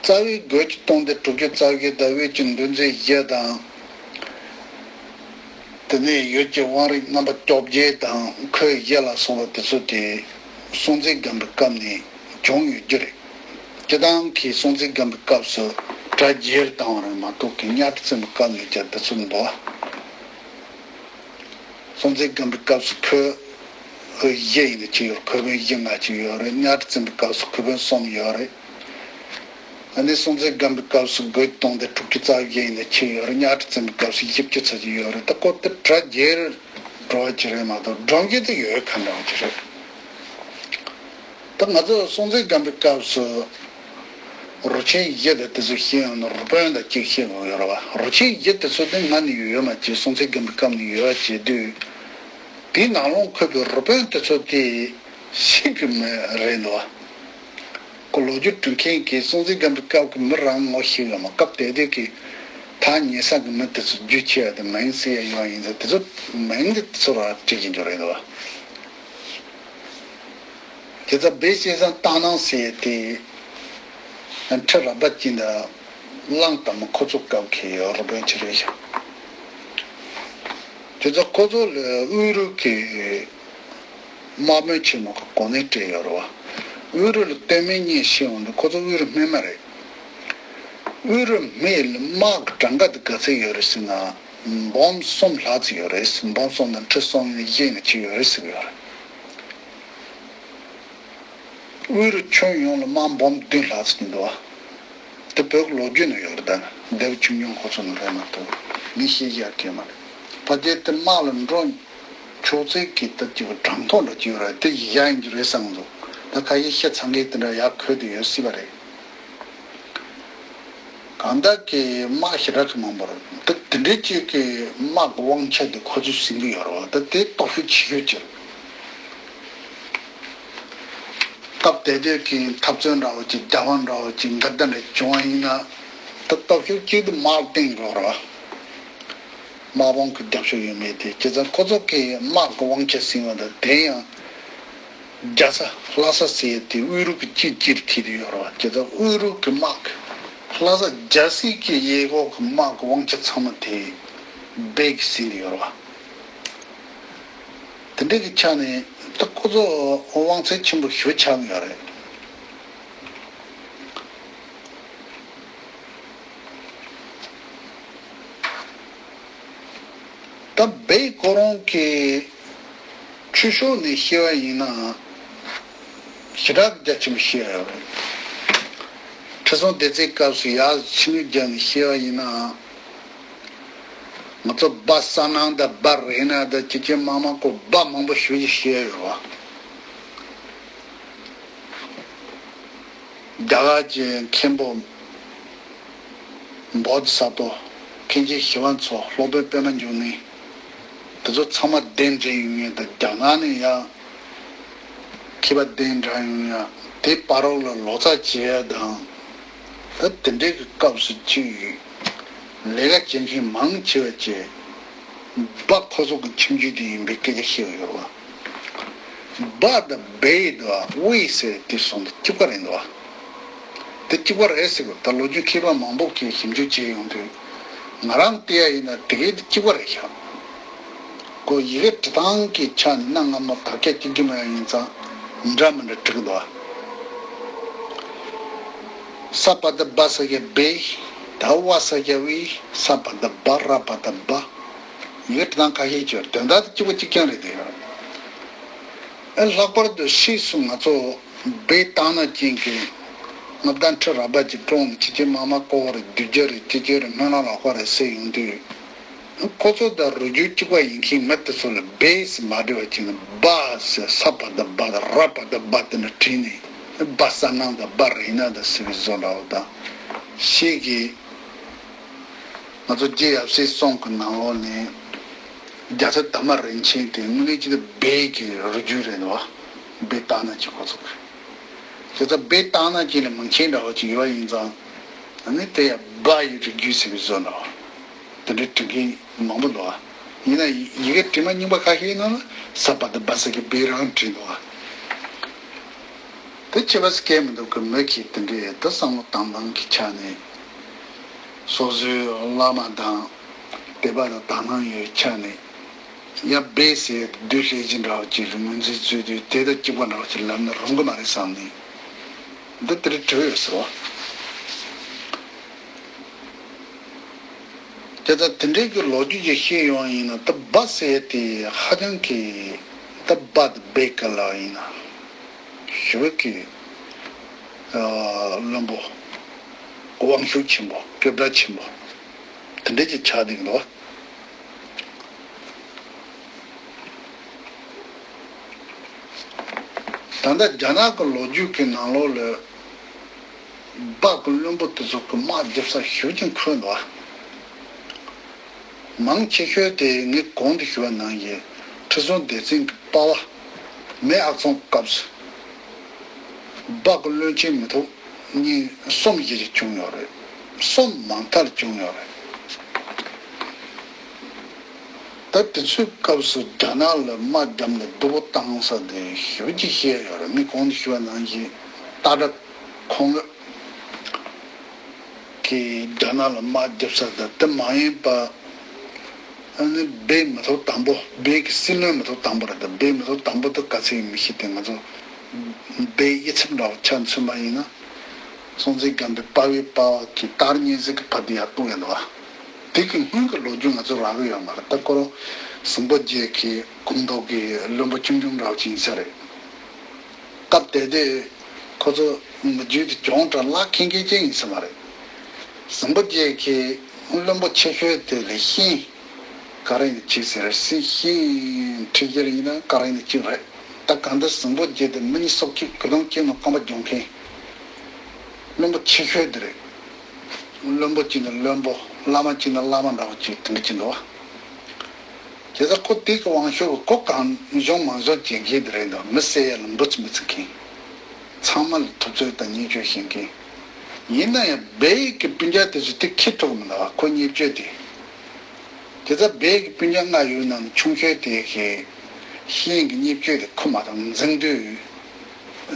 རྩ་བའི་རྒོད་ཀྱི་སྟོང་སྡེ་དྲུག་ཅུ་རྩ་བརྒྱད་དང་དབུས་ཀྱི་འདུ་འཛི་བཞི་དང་། དེ་ནས་ཡུལ་གྱི་དབང་རིས་རྣམ་པ་བཅོ་བརྒྱད་དང་ཁོའི་གཞི་ལ་སོགས་པ་དེ་ཚོ་དེ་སྲོང་བཙན་སྒམ་པོའི་སྐབས་ནས་བྱུང་ཡོད་རྒྱུ་རེད། སྤྱིར་བཏང་གི་སྲོང་བཙན་སྒམ་པོའི་སྐབས་སུ་གྲ་རྒྱས་བཏང་བ་རེད་མ་གཏོགས་ཀྱི་གཉའ་ཁྲི་བཙན་པོའི་སྐབས་ནས་ཀྱང་དེ་ཚོ་འདུག་སྲོང་བཙན་སྒམ་པོའི་སྐབས་སུ་ཁོའི་བཞི་ཡིན་ན་གཅིག་ཡོད་རེད། ཁོ་དཔོན་བཞི་ལྔ་གཅིག་ཡོད་རེད། གཉའ་ཁྲི་བཙན་པོའི་སྐབས་སུ་ཁོ་དཔོན་གསུམ་ཡོད་རེད། ཨ་ནི་སྲོང་བཙན་སྒམ་པོའི་སྐབས་སུ་རྒོད་སྟོང་སྡེ་དྲུག་ཅུ་རྩ་བརྒྱད་ཡིན་ན་ཆེ་ཡོད་རེད། གཉའ་ཁྲི་བཙན་པོའི་སྐབས་སུ་བཞི་བཅུ་ཙམ་ཅིག་ཡོད་རེད། ད་ཁོ་དེ་གྲ་རྒྱས་འགྲོ་བ་ཅིག་རེད་མ་གཏོགས་སྒྲོམ་གཞི་དེ་ཡོད་ག་འདྲ་བ་ཅིག་རེད། ད་ང་ཚོ་སྲོང་བཙན་སྒམ་པོའི་སྐབས་སུ་རུ་ཆེན་བཞི་དང་དེ་ཚོ་ཤེས་ཡོང་ན་རུ་དཔོན་དང་གཅིག་ཤེས་དགོས་ཡོད་རེད་བ། རུ་ཆེན་བཞི་དེ་ཚོ་དེ་སྔ་ནས་ཡོད་མ་བྱས་སྲོང་བཙན་སྒམ་པོའི་སྐབས་ནས་ཡོད་བྱས་དུས། དེའི་ནང་ལོགས་འཁོད་པའི་རུ་དཔོན་དེ་ཚོ་དེ་ཤེས་ཀྱི་མེད་རེད་འདུག་ཁོ་ལོ་རྒྱུས་འབྲི་མཁན་གྱིས་སྲོང་བཙན་སྒམ་པོའི་སྐབས་ཀྱི་མི་རང་ངོ་ཤེས་ཡོད་མ། སྐབས་དེ་དུས་ཀྱི་ཐག་ཉེ་ས་གི་མི་དེ་ཚོ་རྒྱུས་ཆེ་བ་དེ་མིང་གསལ་ཡ་ཡོད་ཡིན་ཙང་དེ་ཚོ་མིང་དེ་ཚོ་ར་བྲིས་ཀྱི་འཇོག་རེད་འདུག་དེ་ཚོ་སྦས་བཤད་བཟང་བཏང་སྣང་ཟེར་ཏེ། ཁྲི་རལ་པ་ཅན་དང་གླང་དར་མ་ཁོ་ཚོ་སྐབས་ཀྱི་རུ་དཔོན་ཆེ་རེད་ཤག་དེ་ཚོ་ཁོ་ཚོ་ལ་དབུ་རུ་གི་དམག་དཔོན་ཆེན་མོ་གི་གོ་གནས་སྤྲད་ཡོད་རེད་བ། དབུ་རུ་ལ་སྟོད་སྨད་གཉིས་ཕྱེ་འོང་དུས་ཁོ་ཚོ་དབུ་རུ་སྨད་མ་རེད། དབུ་རུ་སྨད་ལ་དམག་གི་གྲངས་ཀ་དེ་ག་ཚད་ཡོད་རེད་ཟེར་ན། འབུམ་གསུམ་ལྷག་ཙམ་ཡོད་རེད། འབུམ་གསུམ་དང་ཁྲི་གསུམ་ཡིན་ན་བཞི་ཡིན་ན་ཅི་ཡོད་རེད་ཟེར་གི་ཡོད་རེད། དབུ་རུ་ཁྱོན་ཡོངས་ལ་དམག་འབུམ་བདུན་ལྷག་ཙམ་འདུག་བ། དེ་བོད་ཀྱི་ལོ་རྒྱུས་ནང་ཡོད་རེད། ད་ནི་སྡེ་པ་ཆུང་ཆུང་ཁོ་ཚོ་ནང་རེད་མ་གཏོགས་ངས་བཤད་ཡག་གི་མ་རེད། ཕལ་ཆེར་དེ་དམག་ལ་འགྲོ་ཆོག་ཚད་ཀྱི་ད་ཅིག་གྲངས་ཐོ་འདྲ་ཅིག་ཡོད་རེད། དེ་ཡག་ཡིན་གྱི་རེད་བསམ་གི་འདུག་ད་ཁ་ཤས་ཤ་ཚ་མཁན་དེ་འདྲ་ཡག་གོ་དེ་ཡོད་སྲིད་པ་རེད། གང་ལྟར་གྱི་དམག་ཞེ་དྲག་གི་མང་པོ་རེད། ད་དེ་འདྲའི་ཅིག་གི་དམག་གི་དབང་ཆ་དེ་ཁོ་ཚོས་ཟིན་གྱི་ཡོད་རེད་བ། ད་དེ་སྟོབས་ཤུགས་ཆེ་ཤོས་ཅིག་རེད། སྟབས་བདེ་བདེ་གི་འཐབ་རྩོད་འདྲ་བོ་ཅིག་རྒྱབ་དཔུང་འདྲ་བོ་ཅིག་འགལ་ཟླ་འདྲ་བྱུང་བ་ཡིན་ན། ད་སྟོབས་ཤུགས་གཅིག་ཏུ་དམག་བསྟེན་དགོས་རེད་བ། དམག་དཔུང་གི་རྒྱབ་སྐྱོར་ཡོད་མེད་དེ། བྱས་ཙང་ཁོ་ཚོ་གི་དམག་གི་དབང་ཆ་ཟིན་པ་དང་དེ་ཡང་རྒྱ་ས་ལྷ་ས་ཟེར་ཡས་དེ་དབུ་རུ་གི་དཀྱིལ་དཀྱིལ་ཐིག་དེ་ཡོད་རེད་བ། བྱས་ཙང་དབུ་རུ་གི་དམག་གི་ལྷ་ས་རྒྱལ་སྲིད་ཀྱི་གཡས་འཁོར་གི་དམག་གི་དབང་ཆ་ཚང་མ་དེ་སྦས་ཀྱིས་ཟིན་དེ་ཡོད་རེད་བ། དེ་འདྲ་གི་ཆ་ནས་ད་ཁོ་ཚོ་དབང་ཚད་ཆེན་པོ་ཞེ་པོ་ཆགས་ཀྱི་ཡོད་རེད། ད་སྦས་ཁོ་རང་གི་ཆོས་ཕྱོགས་ནས་བཤད་པ་ཡིན་ན་ཞེ་དྲག་རྒྱ་ཆེན་པོ་བཤད་ཡོད་རེད། ཁྲི་སྲོང་ལྡེ་བཙན་སྐབས་སུ་ཡར་ཕྱི་ནུས་རྒྱབ་ནས་བཤད་པ་ཡིན་ན། ང་ཚོ་སྦ་ས་ནང་དང་སྦ་རེ་ན་དང་ཅི་ཅི་མ་མ་ཁོ་སྦ་མང་པོ་ཞེ་པོ་ཅིག་བཤད་ཡོད་རེད་བ། རྒྱ་གར་གྱི་མཁན་པོ་བོ་དྷི་ས་ཏྭ། མཁན་ཆེན་ཞི་བ་འཚོ། སློབ་དཔོན་པདྨ་འབྱུང་གནས། དེ་ཚོ་ཚང་མ་གདན་འདྲེན་ཡོང་ཡ་དང་རྒྱ་ནག་ནས་ཡང་མཁས་པ་གདན་འདྲེན་ཡོང་ཡ། དེ་བར་རོགས་ལ་ལོ་ཙཱ་བྱེད་ཡ་དང་། ད་དེ་འདྲའི་གི་སྐབས་སུ་ཅིག་ལས་ཀ་བྱེད་མཁན་མང་ཆེ་བ་ཅིག་སྦ་ཁོ་ཚོ་གི་ཁྱིམ་རྒྱུད་དེ་ཡིན་པའི་སྐད་ཆ་བཤད་ཡོད་རེད་བ། སྦ་དང་སྦས་དང་དབུས་ཟེར་དེ་གསུམ་དེ་གཅིག་པ་རེད་འདུག་བ། དེ་གཅིག་པ་རེད་ཟེར་གི། ད་ལོ་རྒྱུས་མཁས་པ་མང་པོ་གིས་ཞིབ་འཇུག་བྱས་ཡོང་དུས། ང་རང་བལྟས་ཡ་ཡིན་ན་དེ་གའི་དེ་གཅིག་པ་རེད་ཤག་ཁོ་ཡི་གེ་འབྲི་སྟངས་ཀྱི་ཆ་ནས་གནའ་སྔ་མོ་དར་ཁྱབ་གཅིག་རྐྱང་མ་ཡིན་ཙང་འདྲ་མི་འདྲ་འབྲི་གི་འདུག་བ། ས་པ་བཏགས་སྦ་ས་བརྒྱབ་སྦས། ད་བ་ས་བརྒྱབ་དབུས། ས་པ་བཏགས་སྦ། ར་པ་བཏགས་སྦ། ཡི་གེ་འབྲི་སྟངས་ཁ་ཤས་ཀྱི་དོན་དག་དེ་གཅིག་པ་གཅིག་རྐྱང་རེད་དེ། ཨ་ལྷག་པར་དུ་ཕྱིས་སུ་ང་ཚོ་སྦས་ཏང་ན་ཅན་གྱི་མངའ་བདག་ཁྲི་རལ་པ་ཅིག་བཀྲོངས་ནས་ཁྱེད་ཀྱི་མ་མ་ཀོ་བར་བསྡུ་རྒྱུ་རེད། ཁྱེད་ཀྱི་རེད་སྨོན་ལམ་ལ་ཁོ་རེད་ཟེར་ཡོང་དུས། ཁོ་ཚོ་དང་རུས་རྒྱུད་གཅིག་པ་ཡིན་མཁན་མི་དེ་ཚོ་ལ་སྦས་ཟེར་མ་འབྲི་བ་ཅིག་ན་སྦ་ཟེར་ས་པ་དང་སྦ་དང་ར་པ་དང་སྦ་དེ་ནས་བྲིས་ནས་སྦ་ས་ནང་དང་སྦ་རེ་ན་དང་ཟེར་བའི་བཟོ་འདྲ་བོ་དང་། ཤེས་ཀྱི། ང་ཚོ་རྗེ་ཡབ་སྲས་གསུམ་གྱི་ནང་ལོགས་ནས་རྒྱལ་ཚབ་དར་མ་རིན་ཆེན་དེ་དངོས་གནས་ཅི་སྟེ་སྦས་ཀྱི་རུས་རྒྱུད་རེད་འདུག་བ། སྦས་ཏང་ན་ཅན་ཁོ་ཚོ་གི། རྒྱལ་ཚབ་སྦས་ཏང་ན་ཅན་ལས་མིང་ཆེན་འདྲ་བོ་ཅིག་ཡོད་པ་ཡིན་ཙང་། ཨ་ནི་དེ་ཡང་སྦ་ཡི་རུས་རྒྱུད་ཟེར་བའི་བཟོ་འདྲ་བ། དེ་འདྲའི་དྲི་མཁན་མང་པོ་འདུག་བ། ཡིན་ན་ཡི་གེ་དྲི་མ་རྙིང་པ་ཁ་ཤས་ནང་ལ་ས་པ་དང་སྦ་ས་གི་སྦས་རང་བྲིས་འདུག་བ། དེ་ཁྱད་པར་སྐད་མི་འདུག་གི། མི་གིས་དེ་འདྲའི་དེ་བསམ་བློ་བཏང་སྟངས་ཀྱི་ཆ་ནས། སོ་སོའི་བླ་མ་དང་དད་པ་དང་དག་སྣང་ཡོད་ཆ་ནས། ཡ་སྦས་ཟེར་བདུད་བཤད་ཀྱི་འདྲ་བ་ཅིག་རེད། ངོས་འཛིན་རྩོད་དུས་དེ་དང་གཅིག་པ་འདྲ་བ་ཅིག་ལབ་ན་རུང་གི་མ་རེད་བསམ་ནས། འདི་དེ་འདྲའི་དྲི་བ་ཡོད་ཟེར་བ། དེ་ལྟར་དེ་འདྲའི་གི་ལོ་རྒྱུས་ཅིག་བཤད་ཡོང་ཡིན་ན། ད་སྦ་ཟེར་དེ་ཧ་ཅང་གི། ད་སྦ་དང་སྦས་ཀ་ལ་ཡིན་ན་ཞེ་པོ་གི་ཨ་བློན་པོ་དབང་ཤུགས་ཆེན་པོ་སྐྱོབ་གྲྭ་ཆེན་པོ་དེ་འདྲ་ཅིག་ཆགས་བསྡད་འདུག་ད་ལྟ་རྒྱ་ནག་གི་ལོ་རྒྱུས་ཀྱི་ནང་ལོགས་ལ་སྦ་གི་བློན་པོ་དེ་ཚོ་གི་དམག་རྒྱབ་ས་ཞེ་པོ་ཅིག་འཁོད་འདུག་མང་ཆེ་ཤོས་དེ་ངས་གོང་དུ་ཞུས་པ་ནང་བཞིན་ཁྲི་སྲོང་ལྡེ་བཙན་གྱི་པ་ཕ་མེས་ཨག་ཚོམ་སྐབས་སུ་སྦ་གི་བློན་ཆེན་མི་ཐོག་གཉིས་གསུམ་ཞིག་བྱུང་ཡོད་རེད། གསུམ་མ་མཐའ་ལ་བྱུང་ཡོད་རེད། ད་དེ་ཚོའི་སྐབས་སུ་རྒྱ་ནག་ལ་དམག་རྒྱབ་ནས་སྡུག་པོ་བཏང་ས་དེ་ཞེ་པོ་ཅིག་བཤད་ཡོད་རེད། ངས་གོང་དུ་ཞུས་པ་ནང་བཞིན་སྟག་སྒྲ་ཁོང་ལ། གིས་རྒྱ་ནག་ལ་དམག་རྒྱབ་ས་དང་། དེ་མ་ཡིན་པ་ཨ་ནི་སྦས་མི་ཐོག་དང་པོ། སྦས་ཀྱི་སྲིད་བློན་མི་ཐོག་དང་པོ་རེད། ད་སྦས་མི་ཐོག་དང་པོ་དེ་ག་ཚད་ཡིན་མི་ཤེས་ཏེ། ང་ཚོ་སྦས་དབྱེ་མཚམས་འདྲ་བོ་ཆ་མཚོན་པ་ཡིན་ན། སྲོང་བཙན་སྒམ་པོའི་པ་ཕའི་པ་ཕ་གིས་སྟག་རི་གཉན་གཟིགས་ཀྱི་བར་དུ་ཡར་གཏོང་ཡོད་འདུག་བ། དེ་གི་སྔོན་གྱི་ལོ་རྒྱུས་ང་ཚོ་རག་གི་ཡོད་མ་རེད། ད་ཁོ་རང་ཟིང་པོ་རྗེ་གི་གོང་ཐོག་གི་བློན་པོ་ཆུང་ཆུང་འདྲ་བོ་ཅིག་ཡིན་ས་རེད། སྐབས་དེ་དུས་ཁོ་ཚོ་མི་རྒྱུད་དེ་གྱོང་དྲག་ལག་འཁེལ་མཁན་ཅན་ཡིན་ས་མ་རེད། ཟིང་པོ་རྗེ་གི་བློན་པོ་ཆེ་ཤོས་དེ་ལ་ཤིང་ག་རེ་ཡིན་ཅིག་ཟེར། ཤིང་ཤིང་འཁྲིད་རྒྱུ་ཡིན་ན་ག་རེ་ཡིན་ཅིག་རེད། ད་གང་ལྟར་ཟིང་པོ་རྗེ་དེ་མི་ཉིད་སྲོག་གཅོད་ཀྱི་ལོང་སྐྱེས་ནོ་རྐང་པ་རྒྱོང་མཁན་བློན་པོ་ཆེ་ཤོས་དེ་རེད། བློན་པོ་གཅིག་ནི་བློན་པོ། བླ་མ་གཅིག་ནི་བླ་མ་འདྲ་བོ་གཅིག་དེ་འདྲ་གཅིག་འདུག་བ། དེ་ཚོ་ཁོ་དེ་གི་དབང་ཤུགས་ཁོ་གང་བྱུང་མང་བྱུང་བྱེད་མཁན་དེ་རེད་འདུག་མི་བསད་ཡ་ལ་འབུ་ཙམ་མི་བརྩི་མཁན། ཚང་མ་ལ་ཐུབ་ཚོད་དང་བརྙས་བཅོས་བྱེད་མཁན། ཡིན་ན་ཡང་སྦས་ཡུལ་གྱི་སྤུན་ཀྱག་དེ་ཚོ་དེ་ཁེ་ཐུབ་མི་འདུག་ཁོ་བརྙས་བཅོས་དེ། དེ་ཚོ་སྦས་ཡུལ་གྱི་སྤུན་ཀྱག་ལྔ་ཡོད་ནང་ནས་ཆུང་ཤོས་དེ་གིས་ཤིང་གི་བརྙས་བཅོས་དེ་ཁོ་མ་གཏོགས་འཛིང་དུས།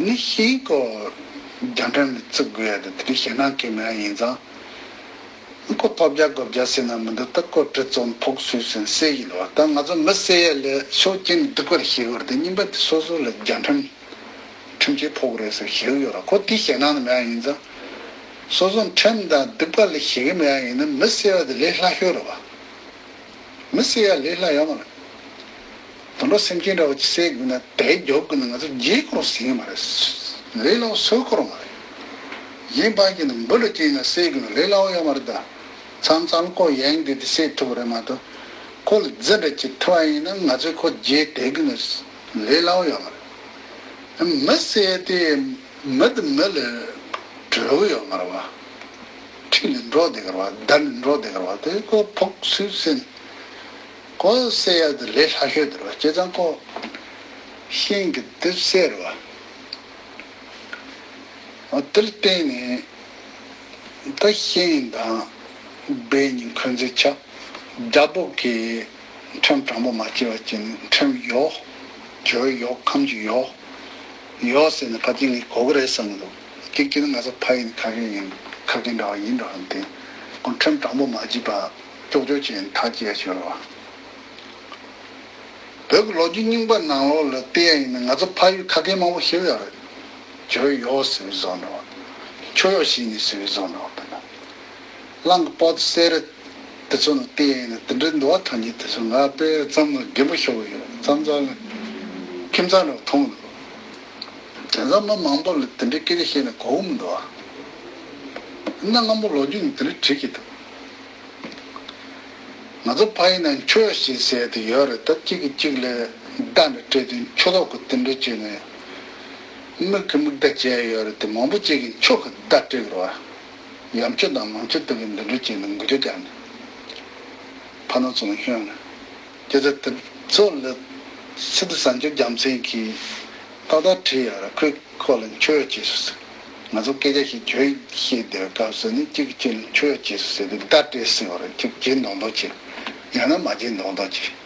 ནི་ཤིང་ཁོ་རྒྱ་ཕྲན་ལ་བརྩི་དགོས་ཡ་དེ་དེ་འདྲ་ཞེད་སྣང་སྐྱེ་མེད་ཡ་ཡིན་ཙང་། ཁོ་ཐོབ་རྒྱ་དགོས་རྒྱ་ཟེར་ན་མི་འདུག་ད་ཁོ་གྲི་བཙོང་ཕོག་སུས་ཟིན་བསད་ཡིན་ལ་བ། ད་ང་ཚོ་མི་བསད་ཡ་ལས་ཤོག་ཅན་སྡིག་པར་ཤེས་དགོས་རེད་དེ། གཉིས་པ་དེ་སོ་སོ་ལ་རྒྱ་ཕྲན་ཁྲིམས་ཆད་ཕོག་རེད་ཟེར་ཤེས་ཀྱི་ཡོད་ར། ཁོ་དེ་ཞེད་སྣང་ནི་མེད་ཡ་ཡིན་ཙང་། སོ་སོ་ཁྲིམས་དང་སྡིག་པ་ལ་ཤེས་ཀྱི་མེད་ཡ་ཡིན་ན་མི་བསད་ཡ་དེ་ལས་སླ་ཤོས་རེད་བ། མི་བསད་ཡ་ལས་སླ་ཡོད་མ་རེད། དུད་འགྲོ་སེམས་ཅན་འདྲ་བོ་ཅིག་བསད་དགོས་ན་དེ་རྒྱོབ་དགོས་ན་ང་ཚོ་བརྗེད་ཁོ་རང་ཟིན་གྱི་མ་རེད། ལས་སླ་བོ་བཟོ་ཁོ་རང་མ་རེད། གཞན་ཕར་གྱི་ནི་འབུ་ལ་སྐྱེས་ན་བསད་དགོས་ན་ལས་སླ་བོ་ཡོད་མ་རེད་ད། མཚམས་མཚམས་ཁོ་ཡན་འདི་དེ་བསད་ཐུབ་རེད་མ་གཏོགས། ཁོ་ལ་རྫི་འདྲ་ཅིག་ཐུབ་པ་ཡིན་ན་ང་ཚོས་ཁོ་བརྗེད་བསྡད་དགོས་ན་ལས་སླ་བོ་ཡོད་མ་རེད། མི་བསད་དེ་མི་དེ་མི་ལ་གྲོས་ཡོད་མ་རེད་བ། ཁྲིད་ནས་འགྲོ་བསྡད་ཀྱི་རེད་བ། བདའ་ནས་འགྲོ་བསྡད་ཀྱི་རེད་བ། དེ་ཁོ་ཕོག་སུས་ཟིན། ཁོ་བསད་ཡ་དེ་ལས་སླ་ཤོས་དེ་རེད་བ། བྱས་ཙང་ཁོ་ཤིང་གི་དེ་བསད་རེད་བ། འོ་དེར་བརྟེན་ནས་ད་ཤིང་དང་སྦས་གཉིས་འཁོན་འཛིན་ཆགས། རྒྱལ་པོ་གིས་ཁྲིམས་དྲང་པོ་མ་བྱས་པ་ཅིན་ཁྲིམས་གཡོག་ཇོ་གཡོག་ཁམས་ཀྱི་གཡོག་ཡོད་ཟེར་ནས་ཕལ་ཆེར་ངས་གོ་གི་རེད་བསམ་གི་འདུག་གཅིག་གིས་ནི་ང་ཚོ་ཕ་ཡུལ་ནས་ཁ་སྐད་ཡིན། ཁ་སྐད་འདྲ་བ་ཡིན་འགྲོ་ཧམ་དེ། ཁོང་ཁྲིམས་དྲང་པོ་མ་བྱས་པ་ཅོག་ཅོག་བྱས་ནས་ཐག་བཅད་ཡ་ཞོར་བ། བོད་ཀྱི་ལོ་རྒྱུས་རྙིང་པ་ནང་ལོགས་ལ་བལྟས་ཡ་ཡིན་ན་ང་ཚོ་ཕ་ཡུལ་ཁ་སྐད་མང་པོ་ཤེས་ཡོད་རེད། ཇོ་ཡོག་ཟེར་བའི་བཟོ་འདྲ་བ། ཁྱོ་ཡོག་ཤེས་ནི་ཟེར་བའི་བཟོ་འདྲ་བ་དེ་འདྲ། གླང་གི་པོ་ཏི་སེ་ར་དེ་ཚོ་ནང་བལྟས་ཡ་ཡིན་ན་དེ་འདྲའི་འདུག་བ། ཐོན་གྱི་དེ་ཚོ་ང་དཔེ་ཙམ་ལ་རྒན་པོ་ཤོར་གི་ཡོད། མཚམས་མཚམས་ལ་ཁྱོ་ ཁྱིམ་ཚང་ནང་མཐོང་འདུག་དེང་སང་མི་མང་པོ་ལ་དེ་འདྲའི་སྐད་ཆ་བཤད་ན་གོ་གི་མི་འདུག་ཨ། གནའ་སྔ་མོ་ལོ་རྒྱུས་ནས་དེ་འདྲ་བྲིས་ཀྱི་འདུག་ང་ཚོ་ཕ་ཡུལ་ན་མཆོད་ཞེས་ཟེར་དེ་ཡོད་རེད། ད་གཅིག་གིས་གཅིག་ལ་མདའ་འདྲ་སྤྲད་དུས་མཆོད་ཐོག་གི་དེ་འདྲ་བྱས་ནས་མིག་གིས་མིག་མདའ་བྱས་ཡོད་རེད། དེ་མང་པོ་གཅིག་གིས་མཆོད་ཀྱི་མདའ་སྤྲད་ཀྱི་རེད་བ། ཡ་མཆོད་དང་མང་མཆོད་དེ་གི་འདི་འདྲ་བྱས་ནས་འགུལ་སྐྱོད་རྒྱག་ནས་ཕ་ནོར་ཚོ་ལ་ཤོན་ནས། དེ་ཚོ་དེ་ཚོ་ལ་སི་ཏུ་བཟང་སྤྱོད་རྒྱལ་མཚན་གྱིས་ཏག་ཏག་བྲིས་ཡོད་རེད། ཁོས་ཁོ་ལ་མཆོད་ཡ་བྱེད་སོ་ཟེར། ང་ཚོ་སྐད་ཆ་ཞིག་བརྗོད་བཤད་བསྡད་པའི་སྐབས་སུ་ནི་གཅིག་གིས་གཅིག་ལ་མཆོད་ཡ་བྱེད་སོ་ཟེར་དུས་མདའ་སྤྲད་ཟེར་བ་རེད། གཅིག་བྱེད་མདོག་མདོག་བྱེད། ཡང་ན་མ་བྱེད་མདོག་མདོག་བྱེད།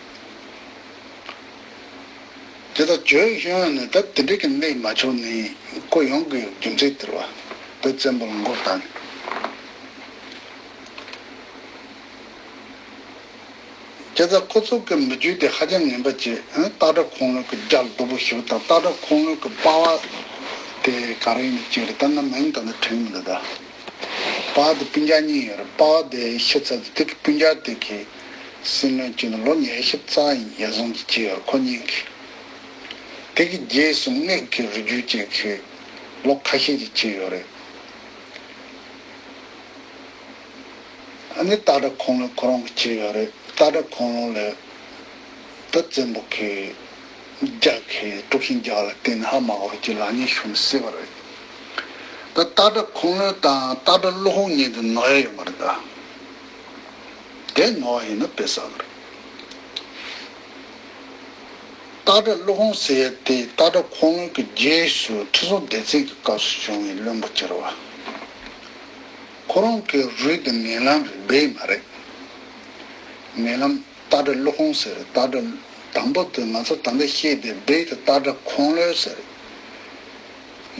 དེ་དག་བརྗོད་ཡོང་ནས་ད་དེ་འདྲ་གི་གནས་མ་བྱུང་ནས་ཁོ་ཡོང་དགོས་རྒྱུ་མཚན་དེ་རེད་བ། བོད་བཙན་པོ་ལ་མགོ་བཏགས་ནས། དེ་ལྟར་ཁོ་ཚོ་གི་མི་རྒྱུད་དེ་ཧ་ཅང་ངན་པ་བྱས། ཨ། སྟག་སྒྲ་ཁོང་ལོ་གི་རྒྱ་ལ་སྡུག་པོ་ཞེ་པོ་དང་། སྟག་སྒྲ་ཁོང་ལོ་གི་པ་ཕ་དེ་ག་རེ་ཡིན་ཅེས་རེད། ད་ང་མིང་ད་ནི་དྲན་མི་འདུག་ད་པ་ཕ་དེ་སྤུན་ཀྱག་གཉིས་ཡོད་རེད། པ་ཕ་དེ་ཤི་ཚར་དུས་དེ་གི་སྤུན་ཀྱག་དེ་གི་སྲིད་བློན་གྱི་ནི་ལོ་ཉི་ཤུ་རྩ་ཡི་ཡར་སོང་གི་བྱས་ཡོད་རེད། ཁོ་གཉིས་ཀྱི་དེ་གི་རྗེས་སུ་མངལ་གྱི་རིགས་རྒྱུད་ཅིག་གི་ལོ་ཁ་ཤས་ཀྱི་བྱས་ཡོད་རེད། ཨ་ནི་སྟག་སྒྲ་ཁོང་ལོ་ཁོ་རང་གི་བྱས་ཡོད་རེད། སྟག་སྒྲ་ཁོང་ལོ་ལ་ད་བཙན་པོ་གི་རྒྱ་གི་དཀྲུག་ཤིང་རྒྱག་ལ་བརྟེན་ནས་ཧ་མ་གོ་རུ་གྱི་ལག་གཉིས་ཤོར་ནས་བསད་པ་རེད། ད་སྟག་སྒྲ་ཁོང་ལོ་དང་སྟག་སྒྲ་ཀླུ་ཧོང་གཉིས་དེ་ནོར་ཡ་ཡོད་མ་རེད་ད། དེ་ནོར་ཡིན་ན་དཔེ་བསགས་པ་རེད། སྟག་སྒྲ་ཀླུ་ཧོང་ཟེར་ཡ་དེ་སྟག་སྒྲ་ཁོང་ལོ་གི་རྗེས་སུ་ཁྲི་སྲོང་ལྡེ་བཙན་གྱི་སྐབས་སུ་བྱུང་བའི་བློན་པོ་ཅིག་རེད་བ། ཁོ་རང་གི་རུས་དེ་ངན་ལམ་རེད། སྦས་མ་རེད། ངན་ལམ་སྟག་སྒྲ་ཀླུ་ཧོང་ཟེར་རེད། སྟག་སྒྲ་དང་པོ་དེ་ང་ཚོ་ད་ལྟ་བཤད་དེ་སྦས་དེ་སྟག་སྒྲ་ཁོང་ལོ་ཟེར་རེད།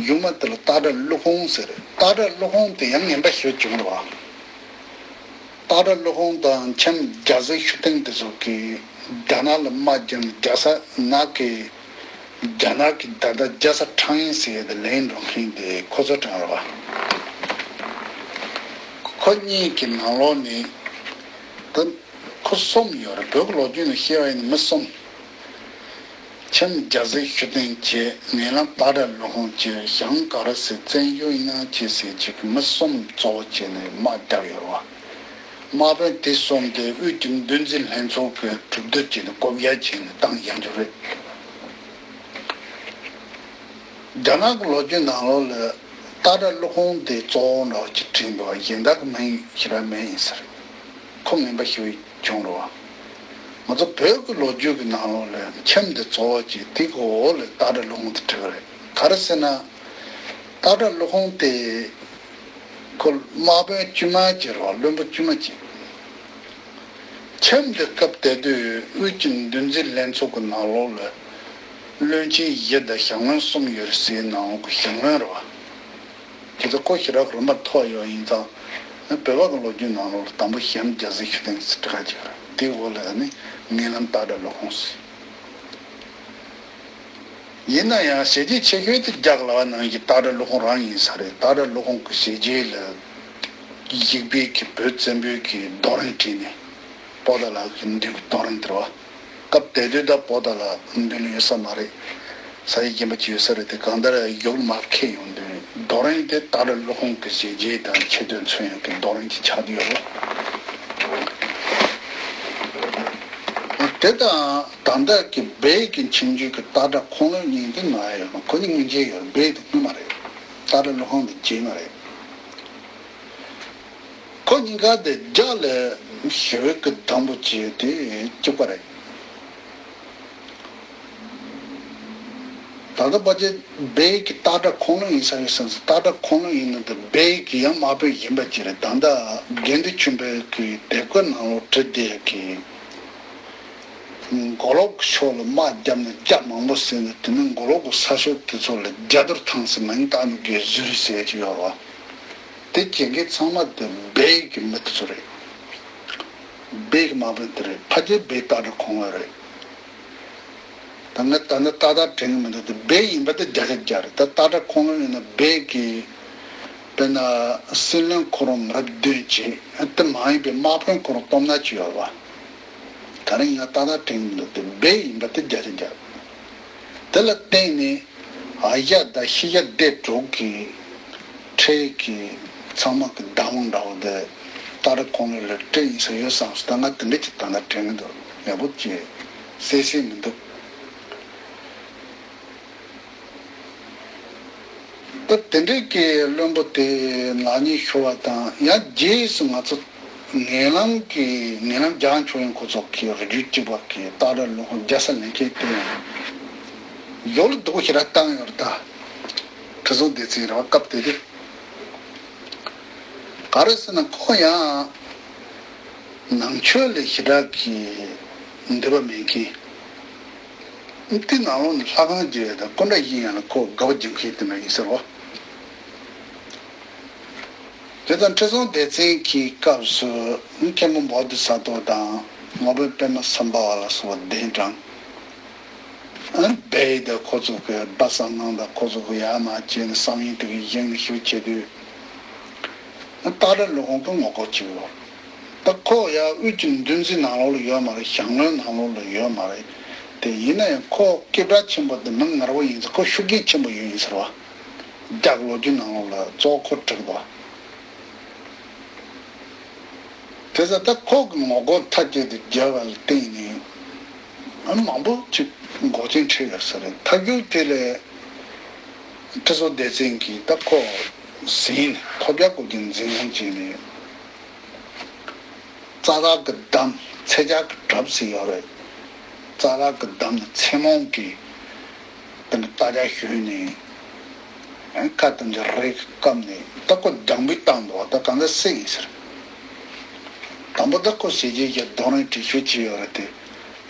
གཞུག་མ་དེ་ལ་སྟག་སྒྲ་ཀླུ་ཧོང་ཟེར་རེད། སྟག་སྒྲ་ཀླུ་ཧོང་དེ་ཡང་ངན་པ་ཞེ་པོ་བྱུང་རེད་བ། སྟག་སྒྲ་ཀླུ་ཧོང་དང་མཆིམས་རྒྱ་བཟའ་ཤུ་སྟེང་དེ་ཚོ་གིས་རྒྱ་ནག་ལ་དམག་བརྒྱབ་ནས་རྒྱ་བཟའ་ནག་གི་རྒྱ་ནག་གི་ད་ལྟ་རྒྱ་བཟའ་ཁྲང་ཨན་ཟེར་ཡ་དེ་ལེན་འགྲོ་མཁན་དེ་ཁོ་ཚོ་དྲངས་རེད་བ། ཁོ་གཉིས་ཀྱི་ནང་ལོགས་ནས་ད་ཁོ་གསུམ་ཡོད་རེད། བོད་ཀྱི་ལོ་རྒྱུས་ནང་བཤད་པ་ཡིན་ན་མི་གསུམ། མཆིམས་རྒྱ་བཟའ་ཤུ་སྟེང་བྱས། ངན་ལམ་སྟག་སྒྲ་ཀླུ་ཧོང་བྱས། ཞང་ག་ར་སེ་བཙན་ཡུལ་ཡིན་ན་བྱས་ཟེར་གཅིག་གི་མི་གསུམ་གཙོ་བོ་བྱས་ནས་དམག་བརྒྱབ་ཡོད་རེད་བ། དམག་དཔོན་དེ་གསུམ་དེ་དབུས་ཀྱི་འདུལ་འཛིན་ལྷན་ཚོགས་ཀྱིས་གྲོས་བསྡུར་བྱས་ནས་བཀོད་རྒྱ་བྱས་ནས་བཏང་བཞག་རྒྱུ་རེད། རྒྱ་ནག་གི་ལོ་རྒྱུས་ནང་ལོགས་ལ་སྟག་སྒྲ་ཀླུ་ཧོང་དེ་གཙོ་བོ་འདྲ་བོ་ཅིག་བྲིས་འདུག་གཞན་དག་གི་མིང་ཞེ་དྲག་མེད་ཡིན་ཟེར། ཁོ་ངན་པ་ཞེ་པོ་བྱུང་རེད་བ། ང་ཚོ་བོད་ཀྱི་ལོ་རྒྱུས་ཀྱི་ནང་ལོགས་ལ་མཆིམས་དེ་གཙོ་བོ་བྱས། དེ་གི་འོག་ལ་སྟག་སྒྲ་ཀླུ་ཧོང་དེ་བྲིས་པ་རེད། ག་རེ་ཟེར་ན། སྟག་སྒྲ་ཀླུ་ཧོང་དེ་ཁོ་དམག་དཔོན་དཀྱུས་མ་ཅིག་རེད་བ། བློན་པོ་དཀྱུས་མ་ཅིག་མཆིམས་དེ་སྐབས་དེ་དུས་དབུས་ཀྱི་འདུལ་འཛིན་ལྷན་ཚོགས་ཀྱི་ནང་ལོགས་ལ་བློན་ཆེན་བཞི་དང་ཞང་བློན་གསུམ་ཡོད་རེད་ཟེར། ནང་ལོགས་ཀྱི་ཞང་བློན་རེད་བ། དེ་ཚོ་ཁོ་ཞེ་དྲག་རིམ་པར་ཐོག་ཡོད་ཡིན་ཙང་། བོད་པ་གི་ལོ་རྒྱུས་ནང་ལོགས་ལ་དང་པོ་མཆིམས་རྒྱ་བཟའ་ཤུ་སྟེང་ཟེར་གྲས་ཅིག་རེད། དེའི་འོག་ལ་ནི་ངན་ལམ་སྟག་སྒྲ་ཀླུ་ཧོང་ཟེར། ཡིན་ན་ཡང་ཞལ་ལྕེ་ཆེ་ཤོས་དེ་རྒྱ་གར་ལ་བ་ནང་གི་སྟག་སྒྲ་ཀླུ་ཧོང་རང་ཡིན་ས་རེད། སྟག་སྒྲ་ཀླུ་ཧོང་གི་ཞལ་ལྕེ་ལ་ཡིག་པའི་གི་བོད་བཙན་པོའི་གི་རྡོ་རིང་བྲིས་ནས་པོ་ཏཱ་ལ་གི་མདུན་གྱི་རྡོ་རིང་དེ་རེད་བ། སྐབས་དེ་དུས་ད་པོ་ཏཱ་ལ་མདུན་ལ་ཡོད་ས་མ་རེད། ས་ཡི་རྒན་པ་ཅིག་ཡོད་ས་རེད། དེ་གང་ལྟར་ཡུལ་མར་ཁེལ་ཡོང་དུས་རྡོ་རིང་དེ་སྟག་སྒྲ་ཀླུ་ཧོང་གི་ཞལ་ལྕེ་དང་ཆེ་བསྟོད་མཚོན་ཡག་གི་རྡོ་རིང་ཅིག་ཆགས་བསྡད་ཡོད་རེད། དེ་དང་ད་ལྟ་གི་སྦས་ཀྱི་མཆིམས་རྒྱུད་ཀྱི་སྟག་སྒྲ་ཁོང་ལོ་གཉིས་དེ་ནོར་ཡ་ཡོད་མ། ཁོ་གཉིས་སྔོན་ཆད་ཡོད་རེད། སྦས་དེ་སྔོན་མ་རེད། སྟག་སྒྲ་ཀླུ་ཧོང་དེ་རྗེས་མ་རེད། ཁོ་གཉིས་ཀ་དེ་རྒྱ་ལ་ཞི་བའི་སྐུ་དང་པོ་བྱས་དེ་གཅིག་པ་རེད། ད་ལྟ་ཕལ་ཆེར་སྦས་ཀྱི་སྟག་སྒྲ་ཁོང་ལོ་ཡིན་ས་ཡོད་ས་རེད། སྟག་སྒྲ་ཁོང་ལོ་ཡིན་ན་དེ་སྦས་ཀྱི་ཡང་དམག་དཔོན་ཡིན་པ་ཅིག་རེད། ད་ལྟ་དགེ་འདུན་ཆོས་འཕེལ་གྱི་དེབ་ཀྱི་ནང་ལོགས་བྲིས་བསྡད་ཀྱི། མགོ་ལོག་གི་ཕྱོགས་ལ་དམག་བརྒྱབ་ནས་རྒྱ་མང་པོ་བསད་ནས། དེ་ནས་མགོ་ལོག་གི་ས་ཕྱོགས་དེ་ཚོ་ལ་རྒྱ་རྡོར་ཐང་ཟེར་མིང་བཏགས་ནས་གི་ཟུར་ཟེར་གྱི་ཡོད་རེད་བ། དེ་བྱེད་མཁན་ཚང་མ་དེ་སྦས་ཀྱི་མི་དེ་ཚོ་རེད། སྦས་ཀྱི་དམག་དཔོན་དེ་རེད། ཕལ་ཆེར་སྦས་སྟག་སྒྲ་ཁོང་ལོ་རེད། ད་ངས་ད་ནི་ཏག་ཏག་དྲན་གྱི་མི་འདུག་དེ་སྦས་ཡིན་པ་དེ་བརྒྱ་ཆ་བརྒྱ་རེད། ད་སྟག་སྒྲ་ཁོང་ལོ་ཡིན་ན་སྦས་ཀྱི་དཔེར་ན་སྲིད་བློན་ཁོ་རང་མི་རབས་བདུན་བྱས། དེ་མ་ཡིན་པའི་དམག་དཔོན་ཁོ་རང་སྟོབས་ན་ཅིག་ཡོད་རེད་བ། ད་རིང་ང་ཏག་ཏག་དྲན་གྱི་མི་འདུག་དེ་སྦས་ཡིན་པ་དེ་བརྒྱ་ཆ་བརྒྱ། དེ་ལ་བརྟེན་ནས་ཨ་ཡ་ད་ཤི་ཡ་སྡེ་དྲུག་གི་ཁྲལ་གྱི་ཚང་མ་གི་བདག་དབང་འདྲ་བོ་དེ་སྟག་སྒྲ་ཁོང་ལ་ལ་སྤྲད་ཡིན་ས་ཡོད་བསམ་སོང་། ད་ང་དེ་འདྲ་ཅིག་ད་ལྟ་དྲན་གི་འདུག། ཡག་པོ་ཅིག་གསལ་གསལ་མི་འདུག། ད་དེ་འདྲའི་གི་བློན་པོ་དེ་ལག་གཉིས་ཤོར་བ་དང་། ཡང་རྗེས་སུ་ང་ཚོ་ངན་ལམ་གྱི་ངན་ལམ་རྒྱག་ཆོག་ཡིན། ཁོ་ཚོ་གི་རི་རྒྱུད་གཅིག་པ་གི་སྟག་སྒྲ་ལུང་ཁོ་རྒྱ་ས་ལེན་མཁན་དེ་ཡོ་ལ་སྡུག་པོ་ཞེ་དྲག་བཏང་ཡོད་རེད། ད་ཁྲི་སྲོང་ལྡེ་བཙན་རེད་བ། སྐབས་དེ་དུས་ག་རེ་ཟེར་ན། ཁོ་ཡང་ནང་ཆོས་ལ་ཞེ་དྲག་གི་འདོད་པ་མེད་མཁན། དེ་ནང་ལོགས་ནས་ལྷ་ཁང་རྒྱུ་ཡ་དང་སྐུ་འདྲ་ཡིན་ཡང་ལ་ཁོ་དགའ་བ་རྒྱུ་མཁན་དེ་འདྲ་ཡིན་ཟེར་བ། དེ་དང་ཁྲི་སྲོང་ལྡེ་བཙན་གྱི་སྐབས་སུ་མཁན་པོ་བོ་དྷི་ས་ཏྭ་དང་ངོ་བོ་པདྨ་སམ་བྷ་ཝ་ལ་སོགས་པ་གདན་དྲངས། ཨ་སྦས་ཡིག་དང་ཁོ་ཚོ་གི་སྦ་གསང་སྔགས་དང་ཁོ་ཚོ་གི་ཡར་མར་བྱས་ནས་བསམ་ཡས་དེ་གི་བཞེངས་ནས་ཞུ་བྱེད་དུས། ཨ་སྟག་སྒྲ་ཀླུ་ཁོང་གི་ངོ་ལྐོག་བྱས་ཡོད། ད་ཁོ་ཡར་དབུས་ཀྱི་འདུལ་འཛིན་ནང་ལོགས་ལ་ཡོད་མ་རེད། ཞང་བློན་ནང་ལོགས་ལ་ཡོད་མ་རེད། དེ་ཡིན་ན་ཡང་ཁོ་སྐད་གྲགས་ཆེན་པོ་དེ་མི་ངར་བོ་ཡིན་ཙང་། ཁོ་ཤུགས་རྐྱེན་ཆེན་པོ་ཡོད་ཡིན་ཟེར་བ། རྒྱ་གི་ལོ་རྒྱུས་ནང་ལོགས་ལ་གཙོ་བོ་ཁོ་བསྒྲིགས་འདུག། དེ་ཚོ་ད་ཁོ་གི་ངོ་ལྐོག་མཐའ་དཔྱད་དེ་བརྒྱབ་པ་ལ་བརྟེན་ནས་ཨ་མང་པོ་ཅིག་འགོག་རྐྱེན་འཕྲད་ཡོད་ས་རེད། མཐའ་མཇུག་དེ་ལས་ཁྲི་སྲོང་ལྡེ་བཙན་གྱིས་ད་ཁོ་ཟིན་ནས། ཐོབ་རྒྱལ་སྐུ་རྒྱུ་འཛིན་བཟུང་བྱས་ནས་རྩ་བྲག་གི་འདམ། ཚེ་རྒྱལ་གྱི་གྲབས་ཟེར་ཡོད་རེད། རྩ་བྲག་གི་འདམ་ནས་ཚེ་མོང་གི་དེ་འདྲ་རྟ་རྒྱག་ཞུས་ནས། ཨ་ཁ་དེ་འདྲ་རེག་བཀབ་ནས། ད་ཁོ་རྒྱང་འབུད་བཏང་འདུག། ད་གང་ལྟར་བསད་ཡིན་ཟེར། དང་པོ་ད་ཁོ་ཟས་བཅད་བྱས་རྡུང་རེས་བྲོས་བྱོལ་བྱས་ཡོད་རེད་དེ།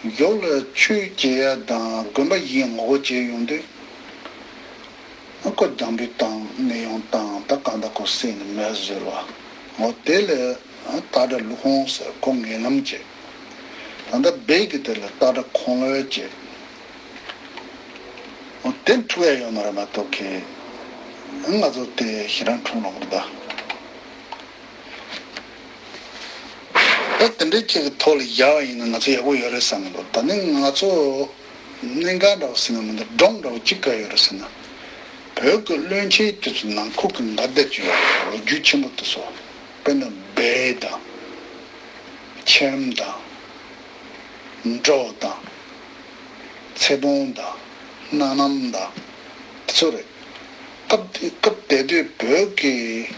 མཇུག་ལ་ཆོས་བྱེད་ཡ་དང་དགོན་པ་ཡིན་ངོ་རྒོལ་བྱས་ཡོང་དུས། ཨ་ཁོ་རྒྱང་འབུད་བཏང་། ནད་ཡམས་བཏང་། ད་གང་ལྟར་ཁོ་བསད་ནས་མེད་བཟོས་པ། འོ་དེ་ལས་ཨ་སྟག་སྒྲ་ཀླུ་ཁོང་ཟེར་ཁོ་ངན་ལམ་བྱས། ད་ལྟ་སྦས་ཡིག་གི་དེ་ལ་སྟག་སྒྲ་ཁོང་ལོ་བྱས། འོ་དེ་འཁྲུག་ཡ་ཡོད་མ་རེད་མ་གཏོགས་ཁེ། ང་ཚོ་དེ་ཞེ་དྲག་འཁྲུག་ལོག་རེད་ད། ད་དེ་འདྲའི་ཅིག་གི་ཐོག་ལ་བཞག་པ་ཡིན་ན་ང་ཚོ་ཡག་པོ་ཡོད་རེད་བསམ་གི་འདུག། ད་ནི་ང་ཚོ་གནད་འགག་འདྲ་བོ་ཟེར་ན་མི་འདུག། སྒྲུང་འདྲ་བོ་ཅིག་ག་ཡོད་རེད་ཟེར་ན། བོད་ཀྱི་བློན་ཆེན་དེ་ཚོ་ནང་ཁུལ་གྱི་འགལ་ཟླ་ཅིག་ཡོད་རེད། ལོ་རྒྱུས་ཆེན་པོ་དེ་ཚོ། དཔེར་ན་སྦས་དང་། ཁྱིམ་དང་། འབྲོག་དང་། ཚེ་སྤོང་དང་། སྣ་ནམ་དང་། དེ་ཚོ་རེད། སྐབས་དེ་སྐབས་དེ་དུས་བོད་ཀྱི།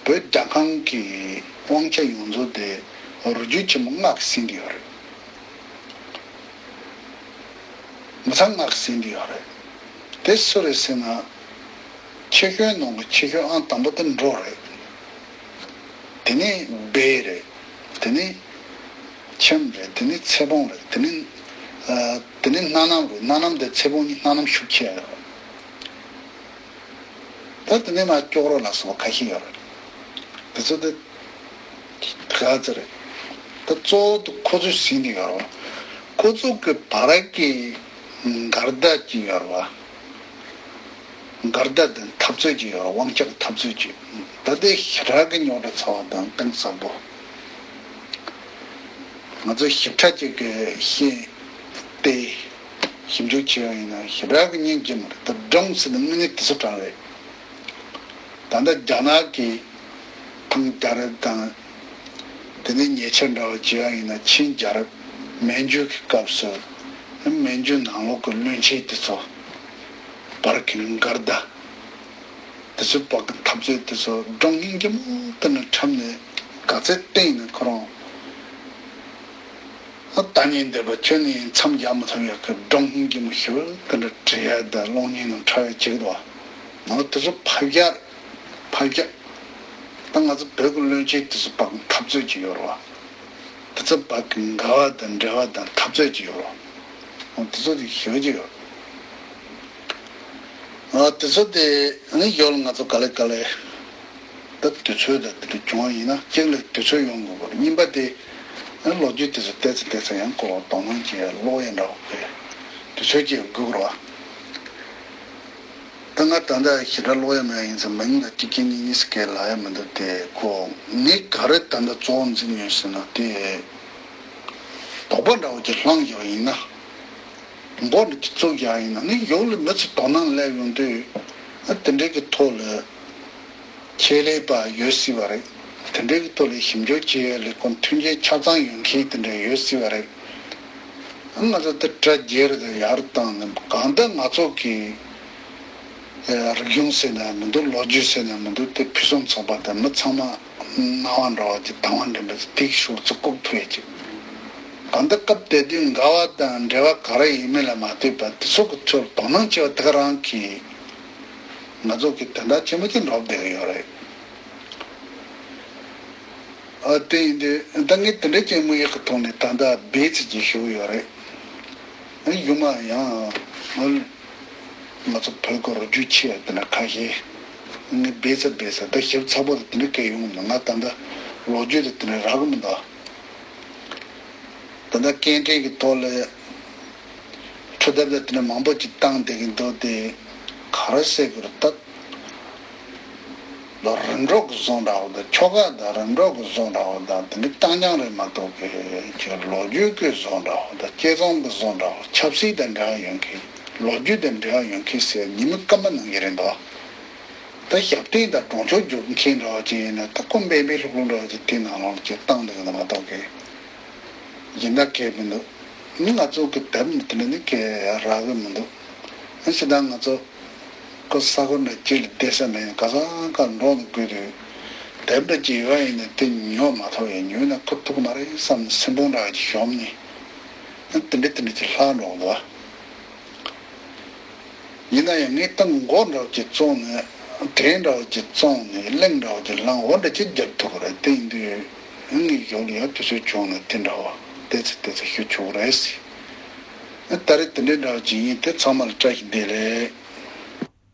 བོད་རྒྱལ་ཁམས་ཀྱི་དབང་ཆ་ཡོངས་རྫོགས་དེ་རུས་རྒྱུད་ཆེན་མོ་སྔགས་ཀྱིས་ཟིན་ཏེ་ཡོད་རེད། མི་ཚང་སྔགས་ཟིན་གྱི་ཡོད་རེད། དེ་སུ་རེད་ཟེར་ན། ཆེ་ཤོས་ནང་གི་ཆེ་ཤོས་ཨང་དང་པོ་དེ་འབྲོག་རེད། དེ་ནས་སྦས་རེད། དེ་ནས་ཁྱིམ་རེད། དེ་ནས་ཚེ་སྤོང་རེད། དེ་ནས་ཨ། དེ་ནས་སྣ་ནམ་རེད། སྣ་ནམ་དེ། ཚེ་སྤོང་གཉིས། སྣ་ནམ་ཤུགས་ཆེ་ཡོད་རེད། ད་དེ་ནས་མར་ཀྱོག་རོ་ལ་སོགས་ཁ་ཤས་ཡོད་རེད། དེ་ཚོ་དེ་ག་ཚོད་རེད། ད་གཙོ་བོ་དེ་ཁོ་ཚོས་ཟིན་ཏེ་ཡོད་རེད་བ། ཁོ་ཚོ་གི་བར་གྱི་འགལ་ཟླ་ཅིག་ཡོད་རེད་བ། འགལ་ཟླ་དང་འཐབ་རྩོད་ཅིག་ཡོད་རེད། དབང་ཆ་གི་འཐབ་རྩོད་ཅིག། ད་དེ་ཞེ་དྲག་གི་རྙོག་དྲ་ཚ་བ་དང་གཏིང་ཟབ་པོ། ང་ཚོ་ཞིབ་ཕྲ་ཅིག་གི་ཤེས་ཏེ་ཞིབ་འཇུག་བྱས་པ་ཡིན་ན་ཞེ་དྲག་གི་སྙིང་རྗེ་མོ་རེད། ད་སྒྲུང་ཟེར་ན་དངོས་གནས་དེ་ཚོ་གྲས་རེད། ད་ལྟ་རྒྱ་ནག་གིས་ཐང་རྒྱལ་རབས་དང་། དེ་ནས་ཉེ་ཆར་འདྲ་བོ་བྱས་པ་ཡིན་ན་ཆིང་རྒྱལ་རབས། མན་ཇུ་གི་སྐབས་སུ་མན་ཇུ་ནང་ལོགས་ཀྱི་བློན་ཆེན་དེ་ཚོ་བར་གྱི་འགལ་ཟླ། དེ་ཚོའི་བར་གྱི་འཐབ་རྩོད་དེ་ཚོ་སྒྲུང་སྙིང་རྗེ་མོ་དེ་ནས་འཁྲབ་ནས། ག་ཚད་བསྟན་ན་ཁོ་རང་ཨ་ལྟ་ཉན་འདོད་པ་ཁྱོན་ནས་མཚམས་རྒྱག་མི་ཐུབ་ཡག་གི་སྒྲུང་སྙིང་རྗེ་མོ་ཞེ་པོ་དེ་འདྲ་བྲིས་ཡ་དང་གློག་བརྙན་ནང་འཁྲབ་ཡ་བྱེད་ཀྱི་འདུག། ང་ཚོ་དེ་ཚོ་ཕབ་རྒྱག་ཕབ་རྒྱག། ད་ང་ཚོ་བོད་ཀྱི་བློན་ཆེན་དེ་ཚོ་བར་འཐབ་རྩོད་ཅིག་ཡོད་རེད་བ། དེ་ཚོ་བར་གྱི་འགལ་བ་དང་འབྲེལ་བ་དང་འཐབ་རྩོད་ཅིག་ཡོད་རེད་བ། འོ་དེ་ཚོ་དེ་ཞེ་པོ་ཅིག་ཡོད། འོ་དེ་ཚོ་དེ་ནི་ཡོད་ལ། ང་ཚོ་ག་ལེ་ག་ལེ་ད་དུས་ཚོད་དང་དེ་འདྲ་བྱུང་བ་ཡིན་ན། གཅིག་ལ་དུས་ཚོད་ཡོང་དགོས་པ་རེད། གཉིས་པ་དེ་ནི་ལོ་རྒྱུས་དེ་ཚོ་བལྟས་ཚེ་བལྟས་ཚེ་ཡང་གོ་བ་དོ་སྣང་བྱེད་ཡ་ཀློག་ཡ་འདྲ་བོ་དེ་དུས་ཚོད་ཅིག་དགོས་རེད་བ། ད་ང་ད་ལྟ་ཞེ་དྲག་ཀློག་ཡ་མེད་ཡིན་ཙང་། མི་ཉིད་ལ་གཅིག་གིས་གཉིས་གཉིས་ཀྱིས་ལབ་ཡ་མི་འདུག་སྟེ། ཁོ་ངས་ག་རེ་ད་ལྟ་གཙོ་བོ་འཛིན་ཡོད་ཟེར་ན། དེ་དོགས་པ་འདྲ་བོ་ཅིག་བསླངས་ཡོད་ཡིན་ན། འབོ་འདྲ་ཅིག་བཙུགས་ཡག་ཡིན་ན་ནི་ཡོག་ལ་མི་ཚོ་དོ་སྣང་སླེབས་ཡོང་དུས། ཨ་དེ་འདྲའི་གི་ཐོག་ལ་ཆེད་ལས་པ་ཡོད་སྲིད་པ་རེད། དེ་འདྲའི་གི་ཐོག་ལ་ཞིབ་འཇུག་བྱེད་ཡག་ལས་ཁུངས་མཐུན་རྐྱེན་ཆ་ཚང་ཡོད་མཁན་དེ་འདྲ་ཡོད་སྲིད་པ་རེད། ཨ་ང་ཚོ་དེ་གྲ་རྒྱས་རེད་དེ་ཡར་བཏང་ནས་གང་ལྟར་ང་ཚོ་གི་རིག་གཞུང་ཟེར་ན་མི་འདུག་ལོ་རྒྱུས་ཟེར་ན་མི་འདུག་དེ་ཕུན་སུམ་ཚོགས་པ་དང་མི་ཚང་མ་སྣང་བ་འདྲ་བ་ཅིག་དང་བ་འདྲེན་པ་ཅིག་དེ་གི་ཤུགས་ཚོ་བཀུག་ཐུབ་ཡ་ཅིག་གང་ལྟར་སྐབས་དེ་དུས་འགལ་བ་དང་འབྲེལ་བ་ག་རེ་ཡིན་མིན་ལ་མ་ལྟོས་པར་དེ་ཚོ་གི་ཚུར་དོ་སྣང་བྱེད་པ་དེ་ག་རང་གིས་ང་ཚོ་གི་དོན་དག་ཆེན་པོ་ཅིག་འགྲུབ་བསྡད་ཀྱི་ཡོད་རེད། ཨ་དེ་ཡིན་དུས་ད་ངས་དེ་འདྲ་ཅིག་དམིགས་ཡུལ་གི་ཐོག་ནས་ད་ལྟ་སྦས་ཚིག་ཅིག་ཞུ་གི་ཡོད་རེད། ཨ་ཡུལ་མ་ཡང་ང་ང་ཚོ་བོད་ཀྱི་ལོ་རྒྱུས་ཆེ་བ་དེ་འདྲ་ཁ་ཤས་ངས་སྦས་ཚར་སྦས་ཚར་ད་ཞིབ་ཚགས་པོ་དེ་འདྲ་སྐད་ཡོང་མི་འདུག་ང་ད་ལྟ་ལོ་རྒྱུས་དེ་དེ་འདྲ་རག་གི་མི་འདུག་ད་ལྟ་སྐད་འཕྲིན་གྱི་ཐོག་ལ་འཕྲོ་དེབ་ལ་དེ་འདྲ་མང་པོ་ཅིག་བཏང་བསྡད་ཀྱི་འདུག་དེ་ག་རེ་ཟེར་དགོས་རེད་ད། ལོ་རིམ་གྲོ་གི་བཟོ་འདྲ་བོ་དང་ཆོ་ག་དང་རིམ་གྲོ་གི་བཟོ་འདྲ་བོ་དང་དེ་འདྲའི་རྟགས་མཚན་རེད་མ་གཏོགས་གི་ཁྱོད་ལོ་རྒྱུས་ཀྱི་བཟོ་འདྲ་བོ་དང་དཔྱད་རྩོམ་གྱི་བཟོ་འདྲ་བོ་ཆབ་སྲིད་དང་འབྲེལ་བ་ཡོད་མཁན་ལོ་རྒྱུས་དང་འབྲེལ་བ་ཡོད་མཁན་ཟེར་ཉི་མ་སྐར་མ་ནང་གི་རེད་འདུག་ད་ཞབས་བརྟན་དང་གྲོང་ཆོག་རྒྱུག་མཁན་འདྲ་བོ་ཅིག་ཡིན་ན་ད་ཁོ་འབེན་འབེན་ལྷུག་ལྷུག་འདྲ་བོ་ཅིག་དེ་ནང་ལོགས་ལ་ཅིག་བཏང་འདུག་ན་མ་གཏོགས་གི་ཡིན་ན་གལ་མི་འདུག་ནི་ང་ཚོ་གི་དེབ་ནི་དེ་འདྲ་ནི་གལ་རག་གི་མི་འདུག་ཨ་ཞེ་དྲག་ང་ཚོ་ཁོ་ས་གོ་འདྲ་གཅིག་ལ་བསྡད་ས་མེད་ག་ས་ག་འགྲོ་ནས་དགོས་དུས་དེབ་འདྲ་གཅིག་ཡོད་ཡིན་ན་དེ་ཉོ་མ་ཐུབ་ཡིན་ཉོས་ན་ཁོ་ཐུག་མ་རེད་བསམ་ནས་སེམས་ཕམ་འདྲ་ཅིག་ཤོར་ནས་ཨ་དེ་འདྲ་དེ་འདྲ་ཅིག་ལྷག་འགྲོ་གི་འདུག་ཡིན་ན་ཡང་ངས་ད་མགོ་འདྲ་ཅིག་བཙུགས་ནས་གྲལ་འདྲ་ཅིག་བཙུགས་ནས་གླེང་འདྲ་ཅིག་ལངས་འོ་འདྲ་ཅིག་རྒྱབ་ཐུབ་ཀྱི་རེད། དེ་ཡིན་དུས་ངས་ཡོང་ལ་ཡང་དུས་ཚོད་བྱུང་ན་དེ་འདྲ་བ་ཏེ་ཚེ་ཏེ་ཚེ་ཞུ་ཆོག་གི་རེད་ཟེར། ད་རེས་དེ་འདྲའི་འདྲ་ཅིག་ཡིན་དེ་ཚང་མ་ལ་བཀྲ་ཤིས་བདེ་ལེགས།